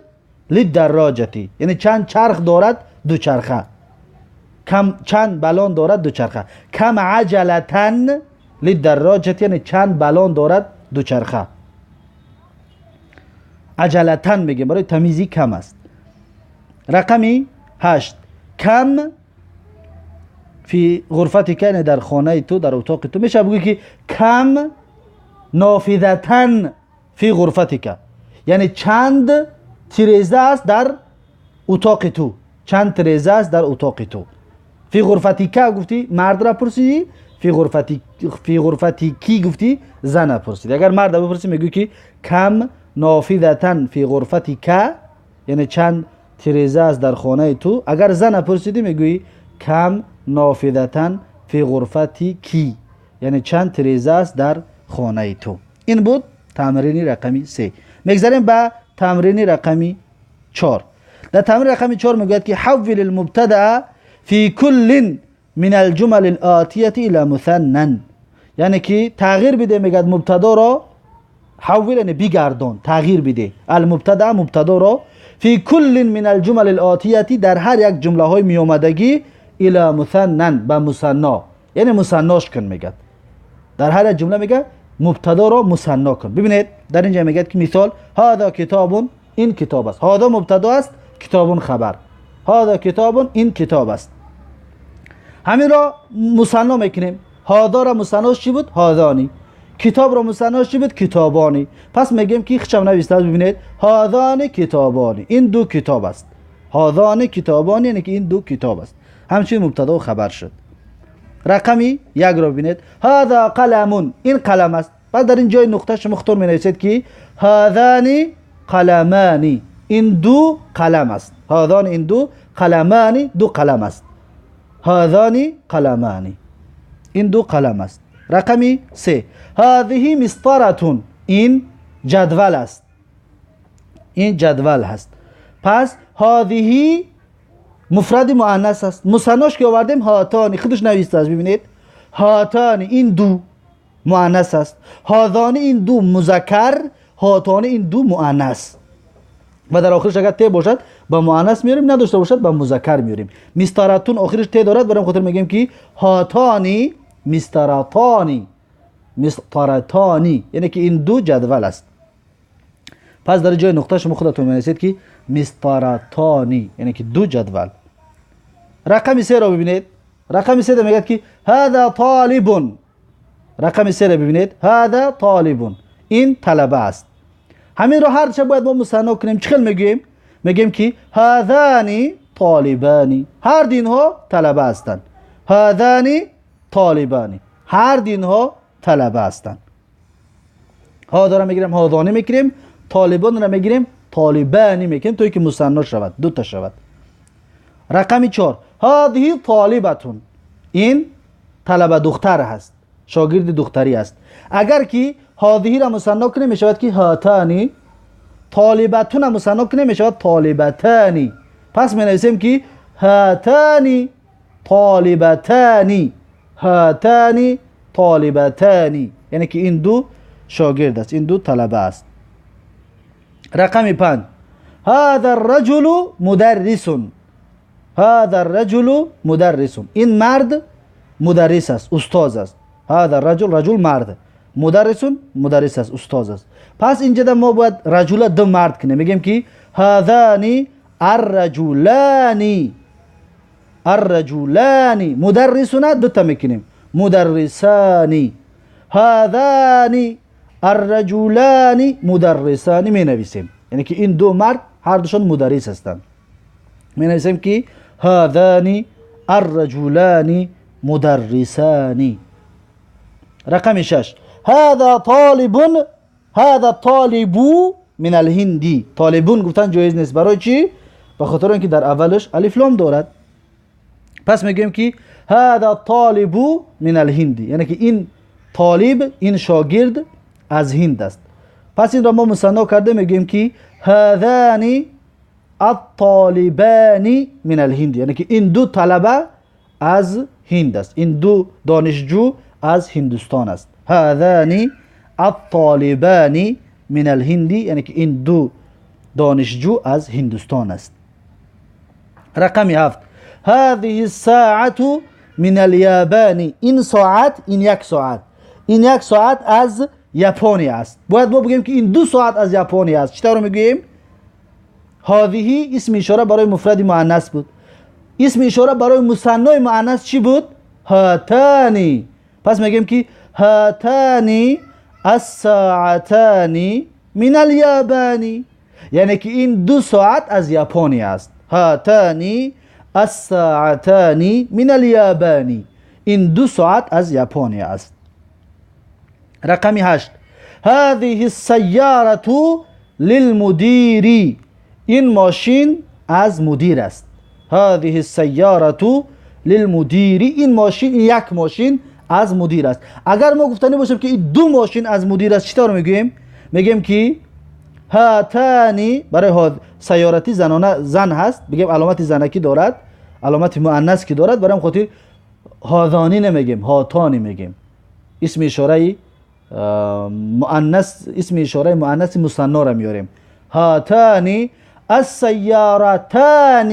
лидароҷати, яъне чанд чарх дорад дучарха. Кам чанд балон дорад дучарха. Кам аҷалатан лидароҷати, яъне чанд балон дорад дучарха. Аҷалатан мегӯем барои тамизи кам аст. Рақами 8 кам фи ғурфатика, яъне дар хонаи ту, дар утоқи ту. Мешавад бигӯӣ ки кам нофизатан фи ғурфатика, яъне чанд тиреза аст дар утоқи ту. Чанд тиреза аст дар утоқи ту. Фи ғурфатика гуфтӣ мардра пурсидӣ, фи ғурфатики гуфтӣ зана пурсидӣ. Агар марда бипурсӣ мегӯӣ ки кам нофизатан фи ғурфатика, яъне чанд тиреза аст дар хонаи ту. Агар зана пурсидӣ мегӯӣ кам нофизатан фи ғурфатики, яъне чанд тиреза аст дар хонаи ту. Ин буд тамрини рақами 3. Мегзарем ба тамрини рақами 4. Дар тамрини рақами 4 мегӯяд ки ҳаввил алмубтадаа фи куллин мин алҷумал алотияти ила мусаннан, яъне ки тағйир биде мегӯяд мубтадоро. ҳаввил яъне бигардон, тағйир биде. Алмубтадаа мубтадоро, фи куллин мин алҷумал алотияти дар ҳар як ҷумлаҳои меомадагӣ, ила мусаннан ба мусанно, яъне мусаннош кун мегӯяд. Дар ҳар як ҷумла мегӯяд мубтадоро мусанно кун. Бибинед дар инҷа мегӯяд ки мисол ҳада китобун, ин китоб аст. Ҳада мубтадо аст, китобун хабар. Ҳада китобун, ин китоб аст. Ҳаминро мусанно мекунем. Ҳадоро мусаннош чӣ буд? Ҳадони. Китобро мусаннош чӣ буд? Китобони. Пас мегӯем ки хичам навистааст, бибинед ҳадони китобони, ин ду китоб аст. Ҳадони китобони, яъне ки ин ду китоб аст. Ҳамчунин мубтадо ва хабар шуд. Рақами 1-ро бибинед. Ҳада қаламун, ин қалам аст. Пас дар ин ҷои нуқта шумо худтон менависед ки ҳадани қаламани, ин ду қалам аст. Ҳадани ин ду, қаламани ду қалам аст. Ҳадани қаламани, ин ду қалам аст. Рақами 3 ҳадиҳи мистаратун, ин ҷадвал аст. Ин ҷадвал ҳаст. Пас ҳадиҳи муфради муаннас аст. Мусаннош ки овардем ҳатони, худаш навистааст, бибинед. Ҳатони ин ду муаннас аст. Ҳадони ин ду музаккар, ҳатони ин ду муаннас. Ва дар охираш агар те бошад ба муаннас меорем, надошта бошад ба музаккар меорем. Мистаратун охираш те дорад, барои хотир мегӯем ки ҳатони мистаратони, мистаратони, яъне ки ин ду ҷадвал аст. Пас дар ҷои нуқта шумо худатон менависед ки мистаратони, яъне ки ду ҷадвал. Рақами 3-ро бибинед. Рақами 3 мегӯяд ки ҳада толибун. Рақами 3-ро бибинед. Ҳада толибун, ин талаба аст. Ҳаминро ҳарча бояд мо мусанно кунем. Чӣ хел мегӯем? Мегӯем ки ҳадани толибани, ҳар динҳо талаба ҳастанд. Ҳадани толибани, ҳар динҳо талаба ҳастанд. Ҳадоро мегирем, ҳадони мекунем, толибонро мегирем, толибани мекунем, то ки мусанно шавад, дута шавад. Рақами 4 ҳадиҳи толибатун, ин талаба духтар ҳаст, шогирди духтарӣ аст. Агар ки ҳадиҳиро мусанно кунем мешавад ки ҳатани طالبتون مثنا کنیم میشود طالبتانی. پس می نویسیم که هاتانی طالبتانی، هاتانی طالبتانی، یعنی که این دو شاگرد است، این دو طلبه است. رقم 5، هذا الرجل مدرس. هذا الرجل مدرس، این مرد مدرس است، استاد است. هذا الرجل، رجل مرد، مدرس مدرس است، استاد است. پس اینجا ما باید رجل دو مرد کنیم، میگیم که هذان الرجلان، الرجلان، مدرسون دو تا میکنیم، مدرسانی. هذان الرجلان مدرسانی می نویسیم، یعنی که این دو مرد هر دوشان مدرس هستند. می نویسیم که هذان الرجلان مدرسانی. رقم 6، هذا طالب، هذا طالب من الهندی. طالبون گفتن جایز نیست، برای چی؟ به خاطر اینکه در اولش الف لام دارد. پس میگیم که هذا طالب من الهندی، یعنی که این طالب، این شاگرد از هند است. پس این را ما مثنا کرده میگیم که هذان الطالبان من الهند، یعنی که این دو طلبه از هند است، این دو دانشجو از هندوستان است. هذان الطالبان من الهند، یعنی که این دو دانشجو از هندوستان است. رقم 7، هذه الساعة من اليابان. این ساعت، این یک ساعت، این یک ساعت از یاپانی است. باید ما بگیم که این دو ساعت از یاپانی است. چطور میگوییم؟ هذه اسم اشاره برای مفرد مؤنث بود، اسم اشاره برای مثنای مؤنث چی بود؟ هاتانی. پس میگیم که هاتانی الساعتان من اليابان، یعنی که این دو ساعت از یاپانی است. هاتانی الساعتان من اليابان، این دو ساعت از یاپانی است. رقم 8، هذه السيارة للمدير. این ماشین از مدیر است. هذه السيارة للمدير، این ماشین، این یک ماشین از مدیر است. اگر ما گفتنی باشیم که این دو ماشین از مدیر است، چطور میگوییم؟ میگیم که هاتانی، برای سیارتی زنانه زن هست، بگیم علامت زنکی دارد، علامت مؤنث که دارد، برای خاطر هاذانی نمیگیم، هاتانی میگیم. اسم اشاره مؤنث، اسم اشاره مؤنث مثنا را میاریم. هاتانی السيارتان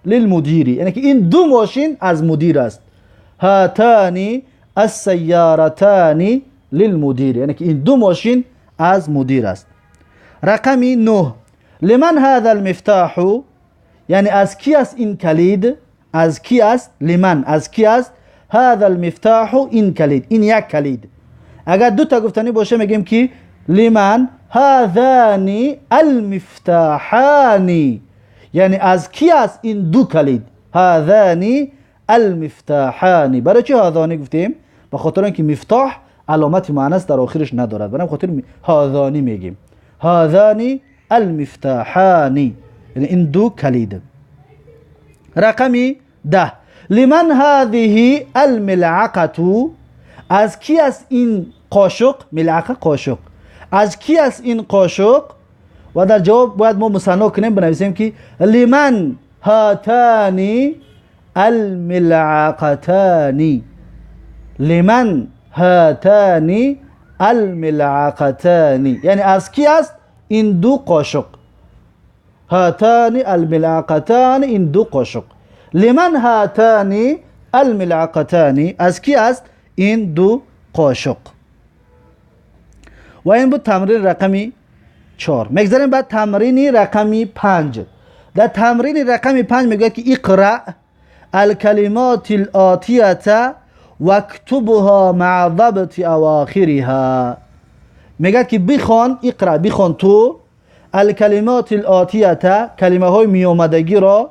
للمدير، یعنی که این دو ماشین از مدیر است. هاتانی السيارتان للمدير، یعنی که این دو ماشین از مدیر است. رقم 9، لمن هذا المفتاح، یعنی از کی است این کلید؟ از کی است؟ لمن، از کی است؟ هذا المفتاح، این کلید، این یک کلید. اگر دو تا گفتنی باشه میگیم که لمن هذان المفتاحان، یعنی از کی است این دو کلید؟ هذان المفتاحان. برای چی هذان گفتیم؟ به خاطر اینکه مفتاح علامت مؤنث در آخرش ندارد، برای خاطر هذانی میگیم. هذان المفتاحان، یعنی این دو کلید. رقم 10، لمن هذه الملعقة، از کی است این قاشق؟ ملعقه قاشق، از کی است این قاشق؟ و در جواب باید ما مثنا کنیم، بنویسیم که لمن هاتان الملعقتان، لمن هاتان الملعقتان، یعنی از کی است این دو قاشق؟ هاتان الملعقتان، این دو قاشق. لمن هاتان الملعقتان، از کی است این دو قاشق؟ و این بود تمرین رقمی 4. میگذاریم بعد تمرین رقمی 5. در تمرین رقمی 5 میگه که اقرأ الکلمات الآتیه واكتبها مع ضبط اواخرها. میگه که بخوان، اقرأ بخوان تو، الکلمات الآتیه، کلمه های میامدگی را،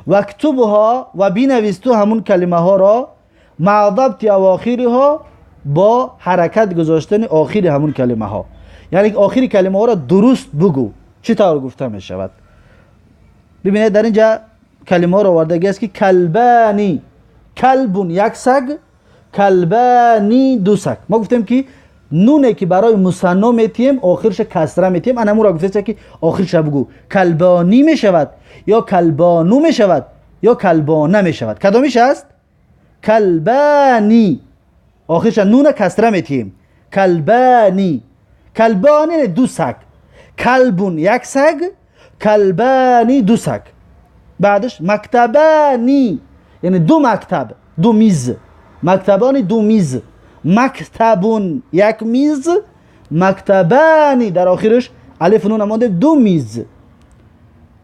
واكتبها و بنویس تو همون کلمه ها را، مع ضبط اواخرها، با حرکت گذاشتن آخر همون کلمه ها، یعنی آخر کلمه ها را درست بگو چطور گفته می شود. ببینید در اینجا کلمه ها را آورده است که کلبانی، کلبون یک سگ، کلبانی دو سگ. ما گفتیم که نونه که برای مثنا میتیم آخرش کسره میتیم. انا مو را گفته که آخرش بگو کلبانی میشود یا کلبانو میشود یا کلبانه میشود. کدامیش است؟ کلبانی. آخرش نون کسره میتیم. کلبانی. کلبانی دو سگ، کلبون یک سگ، کلبانی دو سگ. بعدش مکتبانی یعنی دو مکتب، دو میز. مکتبانی دو میز. مکتبون یک میز، مکتبانی در آخرش الف نون مانده دو میز.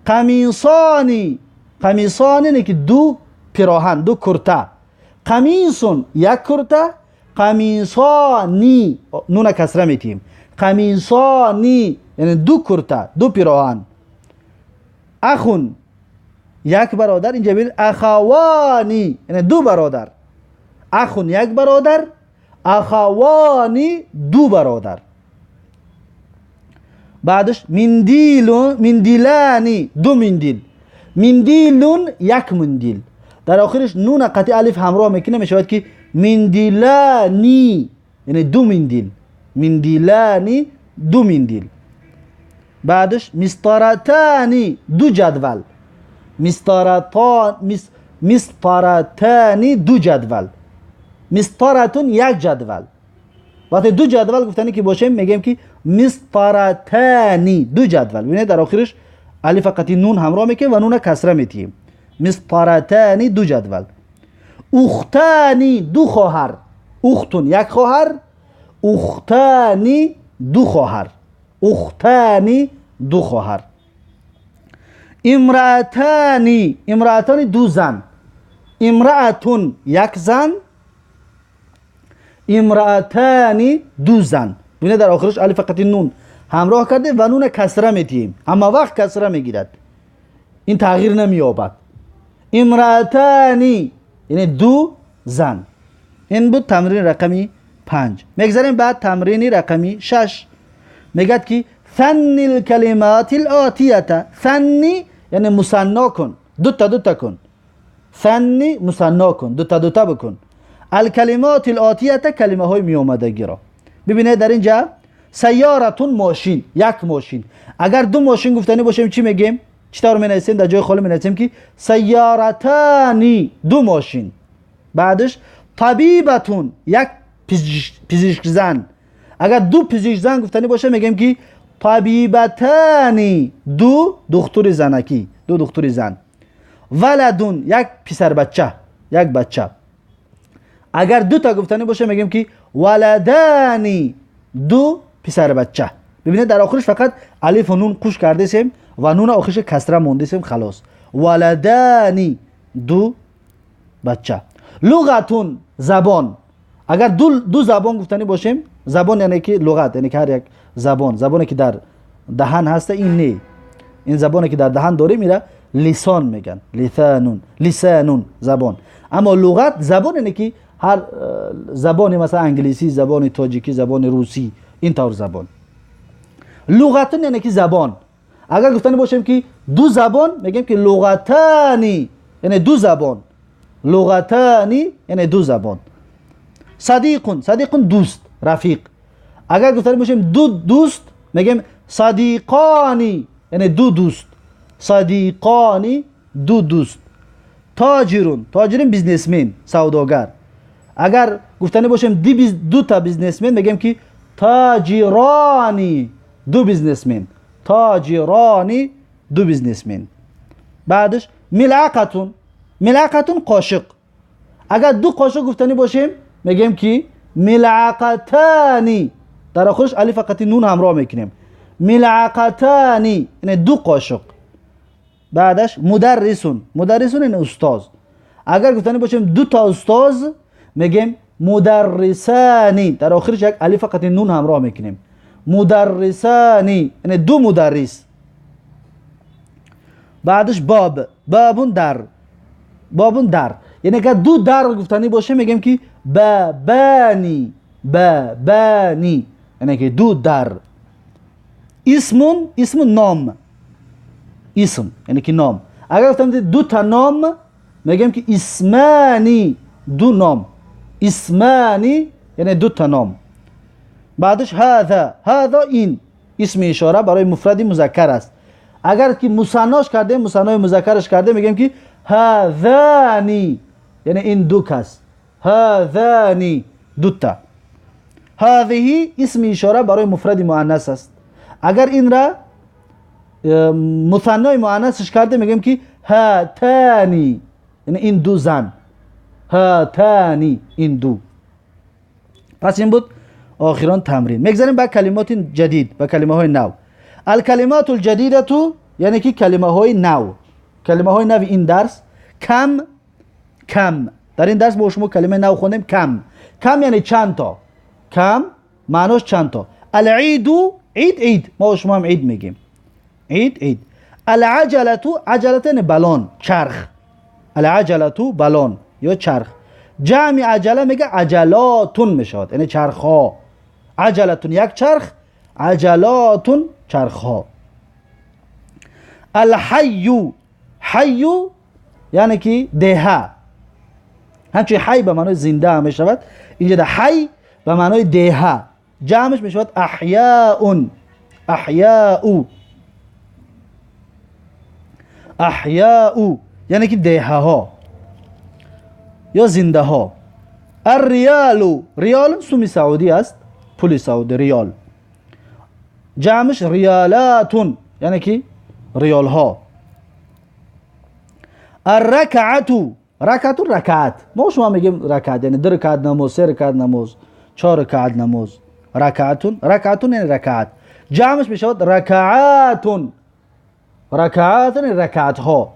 قمیصانی، قمیصانی یعنی که دو پیراهن، دو کرته. قمیصون یک کرته، قمیصانی نون کسره میتیم. قمیصانی یعنی دو کرته، دو پیراهن. اخون یک برادر، اینجا ببینید اخوانی یعنی دو برادر. اخون یک برادر، اخوانی دو برادر. بعدش مندیلون، مندیلانی دو مندیل. مندیلون یک مندیل. در آخرش نون قطع الف همراه میکنه میشود که مندیلانی یعنی دو مندیل. مندیلانی دو مندیل. بعدش مسطرتانی دو جدول. مسطرتان، مسطرتانی دو جدول. مسطرتون یک جدول. وقتی دو جدول گفتنی که باشیم میگیم که مسطرتانی دو جدول. ببینید در آخرش الف قطعی نون همراه میکنیم و نون کسره میتیم. مسطرتانی دو جدول. اختانی دو خواهر. اختون یک خواهر، اختانی دو خواهر. اختانی دو خواهر. امرأتانی، امرأتانی دو زن. امرأتون یک زن، امرأتانی دو زن. ببینید در آخرش الف قطعی نون همراه کرده و نون کسره میتیم. اما وقت کسره میگیرد، این تغییر نمییابد. امرأتانی یعنی دو زن. این بود تمرین رقمی 5. میگذاریم بعد تمرین رقمی 6. میگد که ثنی الکلمات الآتیه. ثنی یعنی مثنا کن، دوتا دوتا کن. ثنی مثنا کن، دوتا دوتا بکن. الکلمات الآتیه کلمه های میامدگی را. ببینید در اینجا سیارتون ماشین، یک ماشین. اگر دو ماشین گفتنی باشیم چی میگیم؟ چطور می نویسیم؟ در جای خالی می نویسیم که سیارتانی دو ماشین. بعدش طبیبتون یک پزشک زن. اگر دو پزشک زن گفتنی باشه میگیم که طبیبتانی دو دکتر زنکی، دو دکتر زن. ولدون یک پسر بچه، یک بچه. اگر دو تا گفتنی باشه میگیم که ولدانی دو پسر بچه. ببینید در آخرش فقط الف و نون قوش کردیم و نون آخرش کسره موندیم، خلاص. ولدانی دو بچه. لغتون زبان. اگر دو زبان گفتنی باشیم، زبان یعنی که لغت، یعنی که هر یک زبان، زبانی که در دهن هست این نه، این زبانی که در دهن داره میره لسان میگن، لسانون، لسانون زبان. اما لغت زبان یعنی که هر زبانی، مثلا انگلیسی، زبان تاجیکی، زبان روسی، این طور زبان. لغتون یعنی که زبان. اگر گفتنی باشیم که دو زبان میگیم که لغتانی یعنی دو زبان. لغتانی یعنی دو زبان. صدیقون، صدیقون دوست، رفیق. اگر گفتنی باشیم دو دوست میگیم صدیقانی یعنی دو دوست. صدیقانی دو دوست. تاجرون، تاجرین businessman، سوداگر. اگر گفتنی باشیم دو تا businessman میگیم که تاجرانی دو businessman. تاجرانی دو businessman. بعدش ملعقتون، ملعقتون قاشق. اگر دو قاشق گفتنی باشیم میگیم که ملعقتانی، در آخرش الف قطعی نون همراه میکنیم. ملعقتانی یعنی دو قاشق. بعدش مدرسون، مدرسون یعنی استاد. اگر گفتنی باشیم دو تا استاد میگیم مدرسانی، در آخرش یک الف قطعی نون همراه میکنیم. مدرسانی یعنی دو مدرس. بعدش باب، بابون در، بابون در یعنی اگر دو در گفتنی باشه میگیم که بابانی، بابانی یعنی که دو در. اسمون، اسم نام، اسم یعنی که نام. اگر گفتم دو تا نام میگیم که اسمانی، دو نام. اسمانی یعنی دو تا نام. بعدش هذا، هذا این اسم اشاره برای مفرد مذکر است. اگر که مثناش کردیم، مثنای مذکرش کردیم، میگیم که هذانی، یعنی این دو کس. هذانی دوتا. هذه اسم اشاره برای مفرد مؤنث است. اگر این را مثنای مؤنثش کرده میگیم که هاتانی، یعنی این دو زن. هاتانی این دو. پس این بود آخران تمرین. میگذاریم به کلمات جدید، به کلمه های نو. الکلمات الجدیده یعنی که کلمه های نو، کلمه های نو این درس. کم، کم در این درس با شما کلمه نو خوندیم. کم، کم یعنی چند تا. کم معناش چند تا. العید، عید، عید ما شما هم عید میگیم، عید، عید. العجله، عجله یعنی بالون، چرخ. العجله بالون یا چرخ. جمع عجله میگه عجلاتون میشود، یعنی چرخ ها. عجلتون یک چرخ، عجلاتون چرخ ها. الحی، حی یعنی که دهه. همچنین حی به معنای زنده هم میشود. اینجا ده حی به معنای دهه، جمعش میشود احیاء. احیاء، احیاء یعنی که دهه ها یا زنده ها. الریال، ریال سومی سعودی است، پول سعودی ریال. جمعش ریالاتون یعنی که ریال ها. الرکعتو، رکعتو رکعت، ما شما میگیم رکعت یعنی دو رکعت نماز، سه رکعت نماز، چهار رکعت نماز. رکعتون، رکعتون یعنی رکعت. جمعش میشود رکعاتون. رکعات یعنی رکعت ها.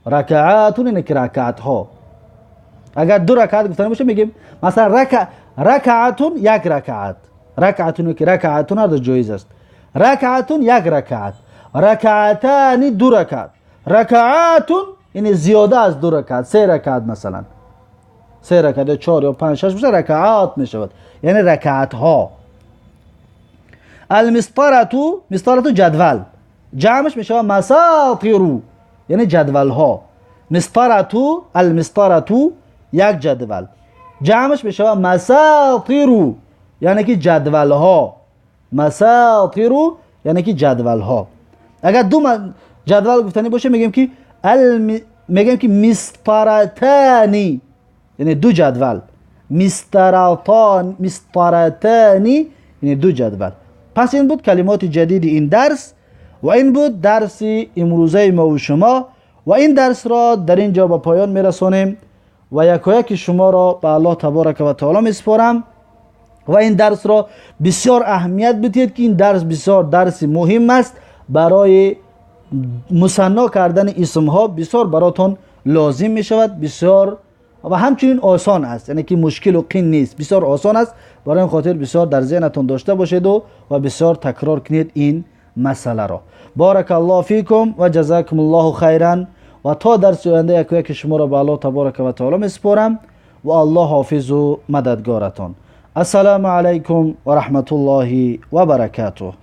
رکعاتون یعنی رکعت ها. اگر دو رکعت گفتن باشه میگیم مثلا رکعتون یک رکعت، رکعتون که رکعتون هر دو جایز است. رکعتون یک رکعت، رکعتان دو رکعت، رکعاتون یعنی زیاده از دو رکعت، سه رکعت مثلا، سه رکعت یا چهار یا پنج شش میشه رکعات میشود، یعنی رکعت ها. المسطرة، مسطرة جدول، جمعش میشود مساطر یعنی جدول ها. مسطرة، المسطرة یک جدول، جمعش میشود مساطر یعنی که جدول ها. مساطر یعنی که جدول ها. اگر دو جدول گفتنی باشه میگیم که میگیم که مسطرتانی یعنی دو جدول. مسطرتان، مسطرتانی یعنی دو جدول. پس این بود کلمات جدید این درس و این بود درس امروزه ما و شما و این درس را در اینجا به پایان میرسانیم و یکایک شما را به الله تبارک و تعالی میسپارم و این درس را بسیار اهمیت بدهید که این درس بسیار درس مهم است برای مثنا کردن اسم ها، بسیار براتون لازم می شود، بسیار و همچنین آسان است، یعنی که مشکل و قین نیست، بسیار آسان است. برای این خاطر بسیار در ذهنتون داشته باشید و بسیار تکرار کنید این مسئله را. بارک الله فیکم و جزاکم الله خیرا و تا درس آینده یکایک شما را به الله تبارک و تعالی میسپارم و الله حافظ و مددگارتان. السلام علیکم و رحمت الله و برکاته.